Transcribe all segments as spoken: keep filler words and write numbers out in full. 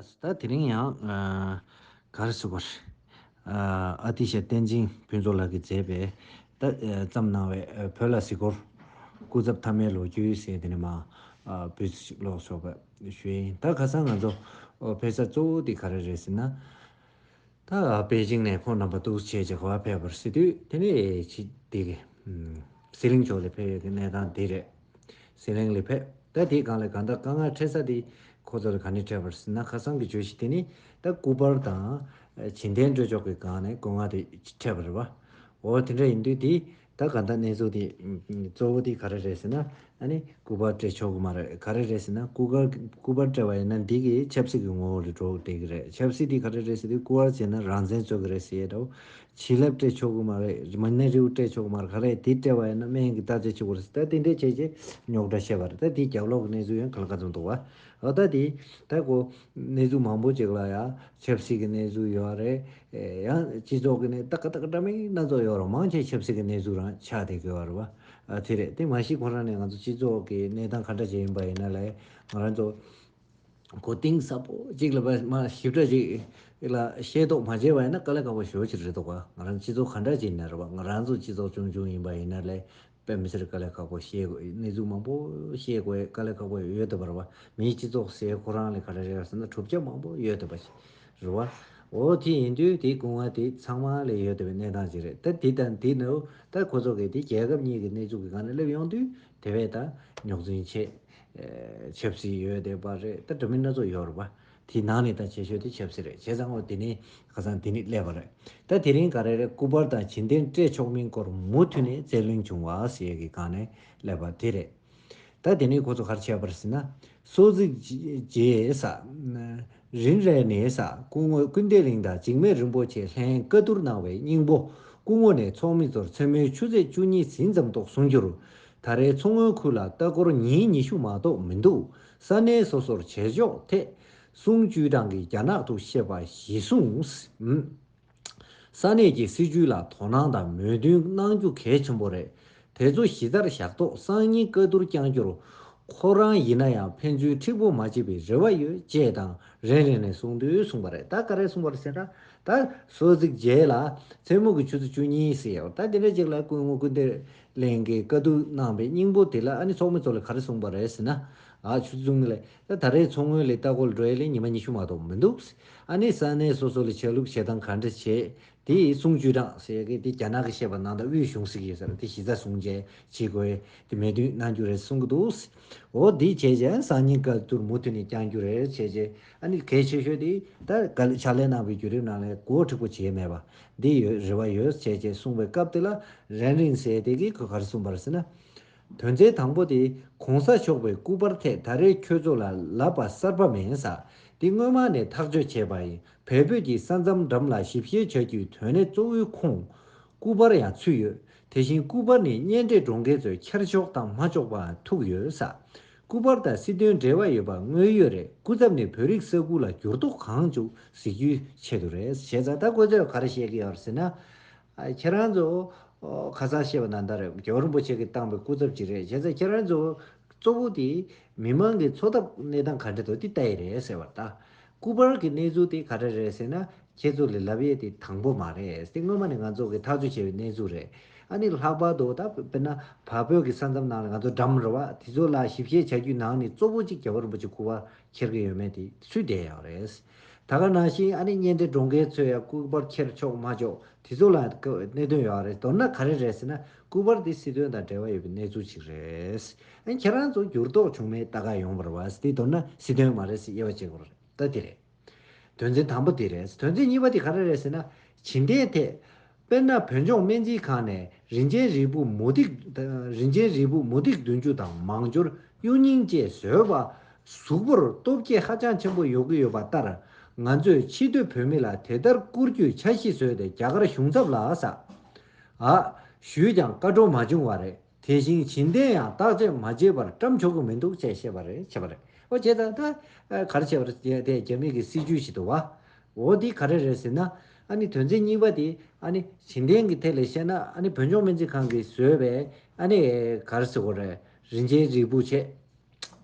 ད་དེ་རིང་ཡང་ཨ་ག་རེ་ཟེར་དགོས་རེད། ཨ་ཨ་ཏི་ཤ་བསྟན་འཛིན་ཕུན་ཚོགས་ལགས་ཀྱིས་མཛད་པའི་ད་ཨ་བརྩམས་གནང་བའི་ཨ་བོད་ལ་གཟིགས་སྐོར་སྐུ་ཚབ་མཐའ་མའི་ལོ་རྒྱུས་ཟེར་དེ་ནས་མ་ཨ་བོད་ཅིག་ཀློག་ཆོག་པ་ཞུ་ཡིན། ད་ཁ་སང་ང་ཚོ་ཨོ་ཕེབས་ས་གཙོ་བོ་དེ་ག་རེ་རེད་ཟེར་ན། ད་པེ་ཅིང་ནས་ཁོང་རྣམ་པ་འདུག་བྱས་ཀྱི་ག་བ་ཕེབས་པར་ཟེར་དུས་དེ་ནས་ཅི་དེ་གི་ཟི་ལིང་ཕྱོགས་ལ་ཕེབས་ཡོད་ཀྱི་གནས་སྟངས་དེ་རེད། ཟི་ལིང་ལ་ཕེབས། ད་དེའི་སྒང་ལ་གང་ལྟར་དཀའ་ངལ་འཕྲད་ས་དེ་ཁོ་ཚོ་ལ་ག་ནས་འཕྲད་པར་ཟེར་ན། ཁ་སང་གི་བརྗོད་གཞི་དེ་ནི་ད་སྐུ་པར་དང་བྱིན་ལྡན་སྤྲོད་ཕྱོགས་ཀྱི་སྒང་ནས་སྐུ་ངལ་དེ་འཕྲད་པ་རེད་བ། འོ་དེ་འདྲ་ཡིན་དུས་དེ་ད་གང་ལྟར་གནས་ཚུལ་དེ་གཙོ་བོ་དེ་ག་རེ་རེད་ཟེར་ན། ཨ་ནི་སྐུ་པར་སྤྲད་ཆོག་གི་མ་རེད། ག་རེ་རེད་ཟེར་ན་སྐུ་པར་སྐུ་པར་སྤྲད་པ་ཡིན་ན་འདི་གི་ཆབ་སྲིད་ཀྱི་ངོ་བོ་ལ་འགྲོ་བསྡད་ཀྱི་རེད། ཆབ་སྲིད་དེ་ག་རེ་རེད་ཟེར་དུས་སྐུ་པར་བྱས་ན་རང་བཙན་རྩོད་ཀྱི་རེད་ཟེར་ཡས་འདྲ་བོ། བྱིན་རླབས་སྤྲད་ཆོག་གི་མ་རེད། མི་སྣ་རིལ་བུ་སྤྲད་ཆོག་གི་མ་རེད། ག་རེ་དེ་སྤྲད་པ་ཡིན་ན་སྨན་གྱི་བརྟག་དཔྱད་བྱེད་དགོས་རེད་ཟེར། ད་དེ་འདྲས་བྱས་རྗེས་རྙོག་དྲ་བཤད་པ་རེད། ད་དེའི་རྒྱབ་ལོགས་ཀྱི་གནས་ཚུལ་ཡང་ག་ལ་ག་ཚོད་འདུག་བ། འོ་ད་དེ་ད་ཁོ་གནས་ཚུལ་མང་པོ་ཅིག་ལ་ཡང་ཆབ་སྲིད་ཀྱི་གནས་ཚུལ་ཡོད་རེད། ཡང་སྤྱི་ཚོགས་ཀྱི་གནས་ད་ག་ད་ག་འདྲ་མིན་སྣ་ཚོགས་ཡོད་རེད། མང་ཆེ་ཆབ་སྲིད་ཀྱི་གནས་ཚུལ་རང་ཆགས་བསྡད་ཀྱི་ཡོད་རེད་བ། ཨ་དེ་རེད། དེ་མ་གཞི་ཁོ་རང་ནས་ང་ཚོ་སྤྱི་ཚོགས་ཀྱི་གནས་སྟངས་ག་འདྲ་ཅིག་ཡིན་པ་ཡིན་ན་ལས་ང་རང་ཚོ་གོ་གཏིང་ཟབ་པོ་གཅིག་ལ་མ་ཞིབ་ཕྲ་ཅིག་ལ་ཤེས་རྟོགས་མ་བྱས་པ་ཡིན་ན་དཀའ་ལས་ཁག་པོ་ཞེ་པོ་ཅིག་རེད་འདུག་ག་ང་རང་སྤྱི་ཚོགས་ག་འདྲ་ཅིག་ཡིན་ན་རེད་བ། ང་རང་ཚོ་སྤྱི་ཚོགས་ཆུང་ཆུང་ཡིན་པ་ཡིན་ན་ལས་དཔེ་མི་སྲིད་དཀའ་ལས་ཁག་པོ་ཤེས་དགོས། གནས་ཚུལ་མང་པོ་ཤེས་དགོས་དཀའ་ལས་ཁག་པོ་ཡོད་འདུག་པ་རེད་བ། མིའི་སྤྱི་ཚོགས་ཟེར་ཁོ་རང་ལས་ག་རེ་རེད་ཟེར་ན་གྲུབ་ཆ་མང་པོ་ཡོད་འདུག་པ་རེད་བ། འོ་དེ་ཡིན་དུས་དེ་སྐུ་ངལ་དེ་ཚང་མ་ལས་ཡོད་འདུག་པའི་གནས་སྟངས་ཅིག་རེད། ད་དེ་དང་དེ་ནི་ད་ཁོ་ཚོ་གིས་དེ་རྒྱལ་ཁབ་གཉིས་ཀྱི་གནས་ཚུལ་གྱི་སྒང་ནས་སླེབས་ཡོང་དུས་དེ་བས་ད་རྙོག་འཛིང་ཆེ། ཨེ་ཆབ་སྲིད་ཡོད་བསྡད་པ་རེད། ད་འདྲ་མིན་སྣ་ཚོགས་ཡོད་རེད་པ། དེའི་ནང་ནས་ད་ཆེ་ཤོས་དེ་ཆབ་སྲིད་རེད། བྱས་ཙང་འོ་དེ་ནི་ཁ་སང་དེ་ནི་སླེབས་པ་རེད། ད་དེ་རིང་ག་རེ་རེད། སྐུ་པར་དང་བྱིན་རྟེན་སྤྲད་ཆོག་མིན་སྐོར་མུ་མཐུད་ནས་རྩོད་གླེང་བྱུང་བ་ཟེར་ཡས་ཀྱི་སྒང་ནས་སླེབས་པ་དེ་རེད། ད་དེ་ནི་ཁོ་ཚོ་ག་རེ་བྱས་པ་རེད་ཟེར་ན། སོག་རྫིག་རྗེ་ས། རིན་རེ་ནས་ས་སྐུ་ངོ་ཀུན་བདེ་གླིང་དང་འཇིགས་མེད་རིན་པོ་ཆེ་ལྷན་བཀའ་བསྡུར་གནང་བའི་སྙིང་པོ། སྐུ་ངོ་ནས་ཚོགས་མི་ཚོར་མཚན་མོའི་ཆུ་ཚོད་བཅུ་གཉིས་ཟིན་ཙམ་ཐོག་གསུངས་རྒྱུར། ད་རེས་མཚོ་སྔོན་ཁུལ་ལ་ལྟ་སྐོར་ཉིན་ཉི་ཤུ་མ་གཏོགས་མི་འདུག་ས་གནས་སོ་སོར་བྱེད་ཕྱོགས་ཐད་གསུང་བཅུས་གྲངས་ཀྱིས་རྒྱ་ནག་ཏུ་བཤད་པ་གཞི་བཟུང་། ས་གནས་ཀྱི་སྲིད་བྱུས་ལ་དོ་སྣང་དང་མོས་མཐུན་གནང་རྒྱུ་གལ་ཆེན་པོ་རེད། དེ་ཚོ་གཞི་རྩར་བཞག་ཐོག་སང་ཉིན་བཀའ་བསྡུར་བསྐྱང་རྒྱུར། ཁོ་རང་ཡིན་ན་ཡང་ཕན་ཚུན་འཁྲིག་པོ་མ་བྱེད་པའི་རེ་བ་ཡོད་ཅེས་དང་རེ་རེ་ནས་གསུངས་དུས་གསུངས་པ་རེད། ད་ག་རེ་གསུངས་པ་རེད་ཟེར་ན། ད་སོག་རྫིག་རྗེས་ལ་མཚན་མོ་གི་ཆུ་ཚོད་བཅུ་གཉིས་ཟེར་ཡོད། ད་དེ་འདྲ་ཅིག་ལ་སྐུ་ངོ་ཀུན་བདེ་གླིང་གིས་བཀའ་བསྡུར་གནང་བའི་སྙིང་པོ་དེ་ལ་ཨ་ནི་ཚོགས་མི་ཚོ་ལ་ག་རེ་གསུངས་པ་རེད་ཟེར་ན། ཨ་ཆུ་ཚོད་བཅུ་གཉིས་ལ། ད་ད་རེས་མཚོ་སྔོན་ལ་ལྟ་སྐོར་འགྲོ་ཡས་ལ་ཉི་མ་ཉི་ཤུ་མ་གཏོགས་མི་འདུག་ཨ་ནི་ས་གནས་སོ་སོ་ལ་ཆ་ལུགས་བྱེད་སྟངས་ག་འདྲ་བྱེད། དེ་ཡི་གསུང་བཅུས་གྲངས་ཟེར་གི་དེ་རྒྱ་ནག་གི་བཤད་པ་ནང་ལྟར་དབུས་གཞུང་ཟེར་གི་ཡོད་ས་རེད། དེ་གཞི་རྩ་བཟུང་བྱས་བྱེད་དགོས་དེ་མོས་མཐུན་གནང་རྒྱུ་རེད་གསུང་གི་འདུག་འོ་འདི་བྱས་རྗེས་སང་ཉིན་བཀའ་བསྡུར་མུ་མཐུད་ནས་བསྐྱང་རྒྱུ་རེད་བྱས་རྗེས། ཨ་ནི་གལ་ཆེ་ཤོས་དེ་ད་ག་ལ་ཕྱག་ལས་གནང་བའི་བརྒྱུད་རིམ་ནང་ལ་གོ་ཁྲིད་པོ་བྱས་མེད་པ་འདི་ཡོད་རེ་བ་ཡོད་བྱས་རྗེས་གསུངས་པའི་སྐབས་དེ་ལ་རན་རིན་ཟེར་དེ་གིས་ཁོས་ག་རེ་གསུངས་པ་རེད་ཟེར་ན། དོན་ཚན་དང་པོ་དེ་གོང་ས་མཆོག་པའི་སྐུ་པར་ཐད་ད་རེས་ཁྱོད་ཚོ་ལ་ལབ་པ་གསར་པ་མིན་ས། དེ་སྔོན་མ་ནས་ཐག་གཅོད་བྱས་པ་ཡིན། བལ་བོད་ཀྱི་ས་མཚམས་འགྲམ་ལ་ཞིབ་བཤེར་བྱ་རྒྱུའི་དོན་གནད་གཙོ་བོའི་ཁོངས་སྐུ་པར་ཡང་ཚུད་ཡོད། དེ་བཞིན་སྐུ་པར་ནི་གཉེན་འཕྲད་གྲོང་ཁྱེར་ཚོས་འཁྱེར་ཆོག་དང་མ་ཆོག་པའང་ཐུག་ཡོད་ས། སྐུ་པར་དང་སྲིད་དོན་འབྲེལ་བ་ཡོད་པ་དངོས་ཡོད་རེད། སྐུ་ཚབ་ནས་བོད་རིགས་ས་ཁུལ་ལ་འགྱུར་ལྡོག་གང་བྱུང་གཟིགས་རྒྱུའི་ཆེད་དུ་རེད། བྱས་ཙང་ད་ཁོ་ཚོས་ག་རེ་བཤད་ཀྱི་ཡོད་རེད་ཟེར་ན། ཨ་ཁྱེད་རང་ཚོ་ཨོ་ཁ་སང་བཤད་པ་ནང་ལྟར་རྒྱལ་བ་རིན་པོ་ཆེ་གིས་བཏང་པའི་སྐུ་ཚབ་ཅིག་རེད། བྱས་ཙང་ཁྱེད་རང་ཚོ་གཙོ་བོ་དེ་མི་མང་གི་འཚོ་ཐབས་གནས་སྟངས་ག་འདྲ་འདུག་དེ་ལྟ་ཡི་རེད་ཟེར་བ་ད། སྐུ་པར་གྱི་གནས་ཚུལ་དེ་ག་འདྲ་རེད་ཟེར་ན་ཁྱེད་ཚོ་ལ་ལབ་ཡས་དེ་དང་པོ་མ་རེད། དེ་སྔོན་མ་ནས་ང་ཚོ་གིས་ཐག་གཅོད་བྱས་པའི་གནས་ཚུལ་རེད། ཨ་ནི་ལྷག་པར་དུ་ད་དཔེར་ན་བལ་བོད་ཀྱི་ས་མཚམས་ནང་ལ་ང་ཚོ་འགྲམ་རེད་བ། དེ་ཚོ་ལ་ཞིབ་བཤེར་བྱ་རྒྱུའི་ནང་ནས་གཙོ་བོ་གཅིག་རྒྱལ་བ་རིན་པོ་ཆེ་སྐུ་པར་འཁྱེར་གྱི་ཡོད་མེད་དེ་ཚུད་བསྡད་ཡོད་རེད། ད་ག་ནང་བཞིན་ཨ་ནི་གཉེན་འཕྲད་གྲོང་ཁྱེར་ཚོས་ཡང་སྐུ་པར་འཁྱེར་ཆོག་མ་ཆོག་དེ་ཚོ་ལ་གནད་དོན་ཡོད་རེད། མདོར་ན་ག་རེ་རེད་ཟེར་ན་སྐུ་པར་དེ་སྲིད་དོན་དང་འབྲེལ་བ་ཡོད་པའི་གནས་ཚུལ་ཅིག་རེད། ཨ་ནི་ཁྱེད་རང་ཚོ་འགྱུར་ལྡོག་བྱུང་མེད་ལྟ་ག་ཡོང་བ་རེད་བ། དེ་མདོར་ན་སྲིད་དོན་མ་རེད་ཟེར་དབྱེ་བ་འབྱེད་དགོས་རེད། ད་དེ་རེད། དོན་ཚན་དང་པོ་དེ་རེད། དོན་ཚན་གཉིས་པ་དེ་ག་རེ་རེད་ཟེར་ན། བྱིན་རྟེན་ཐད། དཔེར་ན་བོད་ལྗོངས་སྨན་རྩིས་ཁང་ནས་རིན་ཆེན་རིལ་བུ་མུ་ཏིག་རིན་ཆེན་རིལ་བུ་མུ་ཏིག་བདུན་ཅུ་དང་མང་སྦྱོར་གཡུ་རྙིང་བཅས་བཟོས་པ། གཟུགས་པོར་སྟོབས་སྐྱེད་ཧ་ཅང་ཆེན་པོ་ཡོང་གི་ཡོད་པ་ལྟར། ང་ཚོས་ཕྱི་སྡོད་བོད་མི་ལ་དེ་ལྟར་བསྐུར་རྒྱུའི་འཆར་གཞི་བཟོས་ཏེ་རྒྱ་གར་གཞུང་ཚབ་ལ་ས། ཨ། ཞུས་ཀྱང་བཀའ་འཁྲོལ་མ་བྱུང་བ་རེད། དེ་བཞིན་བྱིན་རྟེན་ཡང་བརྟག་དཔྱད་མ་བྱས་པར་བཀྲམ་ཆོག་གི་མི་འདུག་ཅེས་བཤད་པ་རེད། བྱས་པ་རེད། འོ་བྱས་ཙང་ད་ག་རེ་བྱས་པ་རེད། དེ་རྒྱ་མི་གི་སྲིད་ཇུས་ཤིག་འདུག་བ། འོ་འདི་ག་རེ་རེད་ཟེར་ན། ཨ་ནི་དོན་ཚན་གཉིས་པ་དེ་ཨ་ནི་བྱིན་རྟེན་གྱི་ཐད་ལ་བཤད་ན་ཨ་ནི་བོད་ལྗོངས་སྨན་རྩིས་ཁང་གིས་བཟོས་པའི་ཨ་ནི་ག་རེ་ཟེར་དགོས་རེད། རིན་ཆེན་རིལ་བུ་བྱས།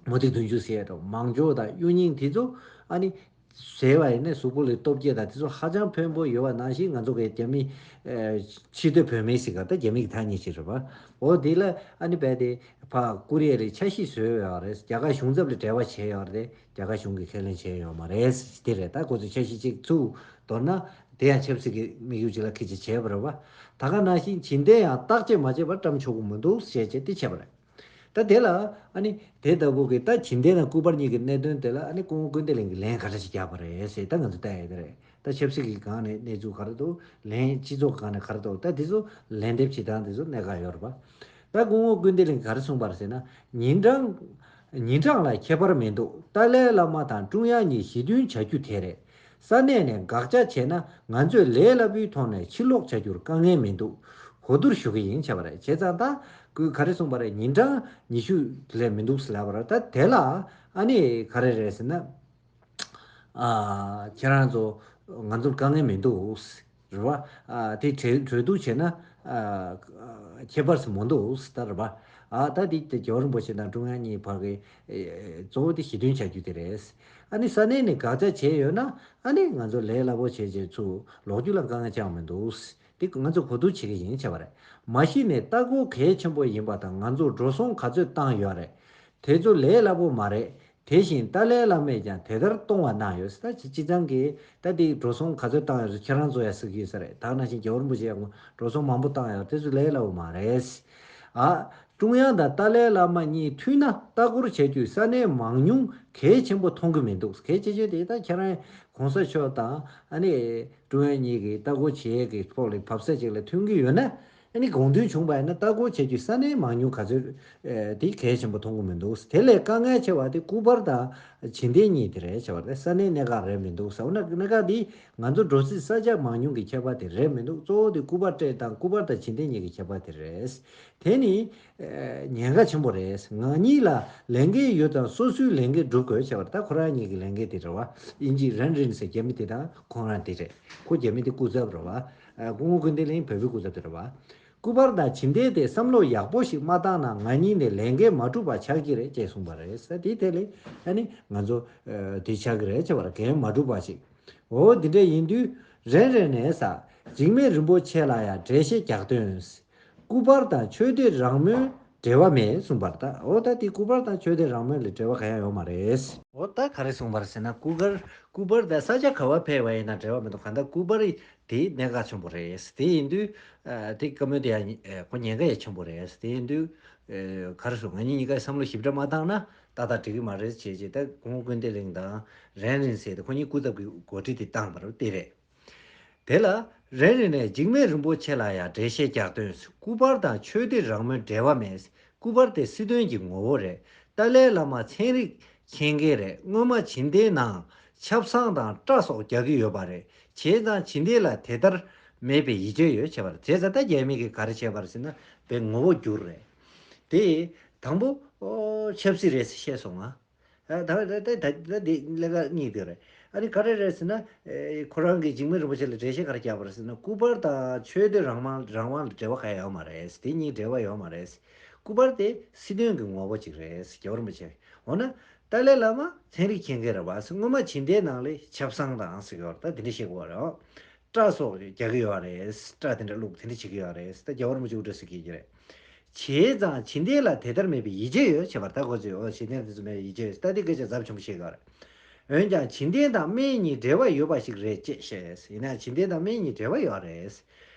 མུ་ཏིག་བདུན་ཅུ་ཟེར་ཡ་དང་མང་སྦྱོར་དང་གཡུ་རྙིང་དེ་ཚོ་ཨ་ནི་ ཟེར་བ་ཡིན་ན་གཟུགས་པོ་ལ་སྟོབས་སྐྱེད་དང་དེ་ཚོ་ཧ་ཅང་ཕན་པོ་ཡོད་པ་ནང་བཞིན། ང་ཚོ་གི་རྒྱ་མི་ཕྱི་སྡོད་བོད་མི་ཟེར་ག་ད་རྒྱ་མི་གི་ཐག་ཉེ་ཆེ་རེད་པ། འོ་དེ་ལ་ཨ་ནི་རྦད་དེ་ཕར་ཀོ་རི་ཡ་ལ་འཆར་གཞི་བཟོས་ཡོད་རེད། རྒྱ་གར་གཞུང་ཚབ་ལ་འབྲེལ་བ་བྱས་ཡོད་རེད། རྒྱ་གར་གཞུང་གིས་ཁས་ལེན་བྱས་ཡོད་མ་རེད། དེ་རེད། ད་ཁོ་ཚོས་འཆར་གཞི་གཅིག་ཚུར་དོར་ན་དེ་ཡང་ཆབ་སྲིད་ཀྱི་དམིགས་ཡུལ་ཅིག་ལ་ཁེ་ཆེ་བྱས་པ་རེད་པ། ད་ག་ནང་བཞིན་བྱིན་ལྡན་ཡང་བརྟག་དཔྱད་མ་བྱས་པར་བཀྲམ་ཆོག་གི་མི་འདུག་ཞེས་བྱས་དེ་བྱས་པ་རེད། ད་དེ་ལ་ཨ་ནི་དེ་ལྟ་བུ་གི་ད་བྱིན་ལྡན་དང་སྐུ་པར་གཉིས་ཀྱི་གནད་དོན་དེ་ལ་ཨ་ནི་སྐུ་ངོ་ཀུན་བདེ་ལགས་ཀྱིས་ལན་ག་འདྲ་ཞིག་བརྒྱབ་པ་རེད་ཟེར། ད་ང་ཚོ་བལྟ་ཡ་དེ་རེད། ད་ཆབ་སྲིད་ཀྱི་སྒང་ནས་གནས་ཚུལ་ག་རེ་འདུག་ལན་སྤྱི་ཚོགས་སྒང་ནས་ག་རེ་འདུག་ད་དེ་ཚོ་ལན་འདེབས་བྱེད་སྟངས་དེ་ཚོ་གནད་འགག་ཡོད་རེད་པ། ད་སྐུ་ངོ་ཀུན་བདེ་ལགས་ཀྱིས་ག་རེ་གསུངས་པ་རེད་ཟེར་ན། ཉིན་གྲངས་ཉིན་གྲངས་ལ་ཁྱད་པར་མི་འདུག་ཏཱ་ལའི་བླ་མ་དང་ཀྲུང་དབྱང་གཉིས་ཞི་མཐུན་བྱ་རྒྱུ་དེ་རེད། ས་གནས་ནས་དགག་བྱ་བྱས་ན་ང་ཚོས་ལས་སླ་པོའི་ཐོག་ནས་ཕྱིར་ལོག་བྱ་རྒྱུར་དཀའ་ངལ་མི་འདུག་གོ་བསྡུར་ཞུ་གི་ཡིན་བྱས་པ་རེད། བྱས་ཙང་ད་ཁོས་ག་རེ་གསུངས་པ་རེད། ཉིན་གྲངས་ཉི་ཤུ་ལས་མི་འདུག་ཟེར་ལབ་པ་རེད། ད་དེ་ལ་ཨ་ནི་ག་རེ་རེད་ཟེར་ན། ཨ། ཁྱེད་རང་ཚོ་ང་ཚོར་དཀའ་ངལ་མི་འདུག་རེད་བ། ཨ། དེ་གྲོས་གྲོས་བསྡུར་བྱས་ན་ཨ། ཁྱད་པར་ཞིག་མི་འདུག་ད་རེད་བ། ཨ། ད་དེ་དེ་རྒྱལ་བ་རིན་པོ་ཆེ་དང་ཀྲུང་དབྱང་གཉིས་བར་གྱི་ཨེ། གཙོ་བོ་དེ་ཞི་མཐུན་བྱ་རྒྱུ་དེ་རེད། ཨ་ནི་ས་གནས་ནས་དགག་བྱ་བྱས་ཡོད་ན་ཨ་ནི་ང་ཚོ་ལས་སླ་པོ་བྱས་བྱས་ཚུར་ལོག་རྒྱུ་ལ་དཀའ་ངལ་ཅང་མི་འདུག་དེ་ང་ཚོ་གོ་བསྡུར་བྱེད་ཀྱི་ཡིན་བྱས་པ་རེད། མ་གཞི་ནས་ལྟ་སྐོར་གལ་ཆེན་པོ་ཡིན་པ་དང་ང་ཚོར་འགྲོ་སོང་ག་ཚོད་བཏང་ཡོད་རེད། དེ་ཚོ་ལས་སླ་པོ་མ་རེད། དེ་བཞིན་ཏཱ་ལའི་བླ་མས་ཀྱང་དེ་ལྟར་གཏོང་བ་གནང་ཡོད། ད་སྤྱི་སྤྱི་བཏང་གི་ད་དེ་འགྲོ་སོང་ག་ཚོད་བཏང་ཡོད་ཟེར་ཁྱེད་རང་ཚོ་ཡང་ཟེར་གྱི་ཡོད་ས་རེད། ད་ནང་བཞིན་རྒྱལ་བ་རིན་པོ་ཆེ་ཡང་འགྲོ་སོང་མང་པོ་བཏང་ཡོད། དེ་ཚོ་ལས་སླ་པོ་མ་རེད། ཨ། ཀྲུང་དབྱང་དང་ཏཱ་ལའི་བླ་མ་གཉིས་མཐུན་ན་ལྟ་སྐོར་བྱ་རྒྱུའི་ས་གནས་མང་ཉུང་གལ་ཆེན་པོ་མཐོང་གི་མི་འདུག་གལ་ཆེ་ཤོས་དེ་ད་ཁྱེད་རང་གོང་ས་མཆོག་དང་ཨ་ནི་ཀྲུང་དབྱང་གཉིས་ཀྱིས་ལྟ་སྐོར་བྱེད་ཡས་ཀྱི་ཐོག་ལ་བབས་ས་ཅིག་ལ་མཐུན་གྱི་ཡོད་ན། ཨ་ནི་དགོངས་དོན་བྱུང་བ་ཡིན་ན་ལྟ་སྐོར་བྱེད་རྒྱུའི་ས་གནས་མང་ཉུང་ག་ཚོད་ཨེ། དེ་གལ་ཆེན་པོ་མཐོང་གི་མི་འདུག་དེ་ལས་དཀའ་ངལ་ཆེ་བ་དེ་སྐུ་པར་དང་བྱིན་ལྡན་གཉིས་དེ་རེད་བྱས་པ་རེད། ས་གནས་གནད་འགག་རེད་མི་འདུག་འོ་ན་གནད་འགག་འདི་ང་ཚོ་འགྲོ་སའི་ས་ཆ་མང་ཉུང་གི་ཁྱད་པར་དེ་རེད་མི་འདུག་གཙོ་བོ་དེ་སྐུ་པར་སྤྲད་སྟངས། སྐུ་པར་དང་བྱིན་ལྡན་གཉིས་ཀྱི་ཁྱད་པར་དེ་རེད། དེ་ནི་ཨེ། ཉེན་ཁ་ཆེན་པོ་རེད། ང་གཉིས་ལ་ལས་འགན་ཡོད་ཙང་སོ་སོའི་ལས་འགན་སྒྲུབ་དགོས་བྱས་པ་རེད། ད་ཁོ་རང་གཉིས་ཀྱི་ལས་འགན་དེ་རེད་བ། དབྱིན་ཇིའི་རན་རིན་ཟེར་རྒྱ་མི་དེ་དང་ཁོང་རང་དེ་རེད། ཁོ་རྒྱ་མི་དེ་སྐུ་ཚབ་རེད་བ། ཨ། སྐུ་ངོ་ཀུན་བདེ་ལགས་བོད་པའི་སྐུ་ཚབ་དེ་རེད་བ། སྐུ་པར་དང་བྱིན་ལྡན་དེ་བསམ་བློ་ཡག་པོ་ཞིག་མ་བཏང་ན་ང་གཉིས་ནས་ལས་འགན་མ་གྲུབ་པ་ཆགས་ཀྱི་རེད་ཅེས་གསུངས་པ་རེད། ས་དེའི་ཐད་ལ་ཨ་ནི་ང་ཚོ་ཨ། དེ་ཆགས་ཀྱི་རེད་བྱས་པ་རེད། འགན་མ་གྲུབ་པ་ཞིག་འོ་འདི་འདྲ་ཡིན་དུས་རན་རན་ནས་ས་འཇིགས་མེད་རིན་པོ་ཆེ་ལ་ཡང་འགྲེལ་བཤད་རྒྱག་དོན། སྐུ་པར་དང་ཆོས་སྡེ་རང་མོས་འབྲེལ་བ་མེད་གསུངས་པར་ད། འོ་ད་དེ་སྐུ་པར་དང་ཆོས་སྡེ་རང་མོས་ལ་འབྲེལ་བ་གང་ཡང་ཡོད་མ་རེད། འོ་ད་ག་རེ་གསུངས་པར་ཟེར་ན། སྐུ་པར་སྐུ་པར་དང་ས་ཆ་ག་བ་ཕེབས་པ་ཡིན་ན་འབྲེལ་བ་མི་འདུག་གང་ལྟར་སྐུ་པར་དེ་གནད་འགག་ཆེན་པོ་རེད། དེ་ཡིན་དུས་ཨ། དེ་བཀའ་མོལ་དེ་ཡང་ཨ། ཁོ་ཉེན་ཁ་ཡང་ཆེན་པོ་རེད། དེ་ཡིན་དུས་ཨ། ག་རེ་ཟེར། ང་གཉིས་གཉིས་ཀ་བསམ་བློ་ཞིབ་ཕྲ་མ་བཏང་ན་ཏག་ཏག་འགྲིག་གི་མ་རེད་བྱས་བྱས། ད་སྐུ་ངོ་ཀུན་བདེ་ལགས་དང་རན་རིན་ཟེར་དེ་ཁོ་གཉིས་སྐུ་ཚབ་ཀྱི་འགོ་ཁྲིད་དེ་བཏང་བ་རེད། དེ་རེད། དེ་ལ་རན་རིན་ནས་འཇིགས་མེད་རིན་པོ་ཆེ་ལ་ཡང་འགྲེལ་བཤད་རྒྱག་དོན། སྐུ་པར་དང་ཆོས་སྡེ་རང་མོས་འབྲེལ་བ་མེད། སྐུ་པར་དེ་སྲིད་དོན་གྱི་ངོ་བོ་རེད། ཏཱ་ལའི་བླ་མ་ཚན་རིག་མཁྱེན་མཁན་རེད། སྔོན་མ་བྱིན་ལྡན་ནང་ཆབ་གསང་དང་སྐྲ་སོགས་རྒྱག་གི་ཡོད་པ་རེད། བྱས་ཙང་བྱིན་ལྡན་ལ་དེ་ལྟར་མེད་པའི་ཡིད་ཆེས་ཡོད་བྱས་པ་རེད། བྱས་ཙང་ད་རྒྱ་མི་གིས་ག་རེ་བྱས་པ་རེད་ཟེར་ན་དཔེ་ངོ་བོ་བསྒྱུར་རེད། དེ་དང་པོ་ཨོ་ཆབ་སྲིད་རེད་ཟེར་བཤད་སོང་ང་། ཨ། ད་ད་ད་ད་འདི་ལས་ཀ་གཉིས་དེ་རེད། ཨ་ནི་ག་རེ་རེད་ཟེར་ན། ཨེ། ཁོ་རང་གིས་འཇིགས་མེད་རིན་པོ་ཆེ་ལ་འགྲེལ་བཤད་ག་རེ་རྒྱག་པ་རེད་ཟེར་ན། སྐུ་པར་དང་ཆོས་སྡེ་རང་དབང་རང་དབང་ལ་འབྲེལ་བ་གང་ཡང་ཡོད་མ་རེད། དེ་གཉིས་འབྲེལ་བ་ཡོད་མ་རེད། སྐུ་པར་དེ་སྲིད་དོན་གྱི་ངོ་བོ་ཅིག་རེད། རྒྱལ་བ་རིན་པོ་ཆེ། འོ་ན་ཏཱ་ལའི་བླ་མ་ཚན་རིག་མཁྱེན་མཁན་རེད་བ། སྔོན་མ་བྱིན་ལྡན་ནང་ལ་ཆབ་གསང་དང་ཟེར་གྱི་ཡོད་རེད། ད་དེ་འདྲ་བཤད་དགོས་པ་རེད། སྐྲ་སོགས་རྒྱག་གི་ཡོད་རེད། སྐྲ་དེ་འདྲ་བླུགས། དེ་འདྲ་བྱེད་ཀྱི་ཡོད་རེད། ད་རྒྱལ་བ་རིན་པོ་ཆེ་དབུ་སྐྲ་བསིལ་གྱི་ཡོད་རེད། བྱས་ཙང་བྱིན་ལྡན་ལ་དེ་ལྟར་མེད་པའི་ཡིད་ཆེས་ཡོད་བྱས་པར། ད་ཁོ་ཚོས་འོ་བྱིན་ལྡན་དེ་ཚོ་མེད་པའི་ཡིད་ཆེས་ཡོད། ད་དེ་སྐད་ཆ་ཚབས་ཆེན་པོ་བཤད་ཀྱི་ཡོད་རེད། འོན་ཀྱང་བྱིན་ལྡན་དང་སྨན་གཉིས་འབྲེལ་བ་ཡོད་པ་ཞིག་རེད་ཅེས་བཤད། ཡིན་ནའང་བྱིན་ལྡན་དང་སྨན་གཉིས་འབྲེལ་བ་ཡོད་རེད།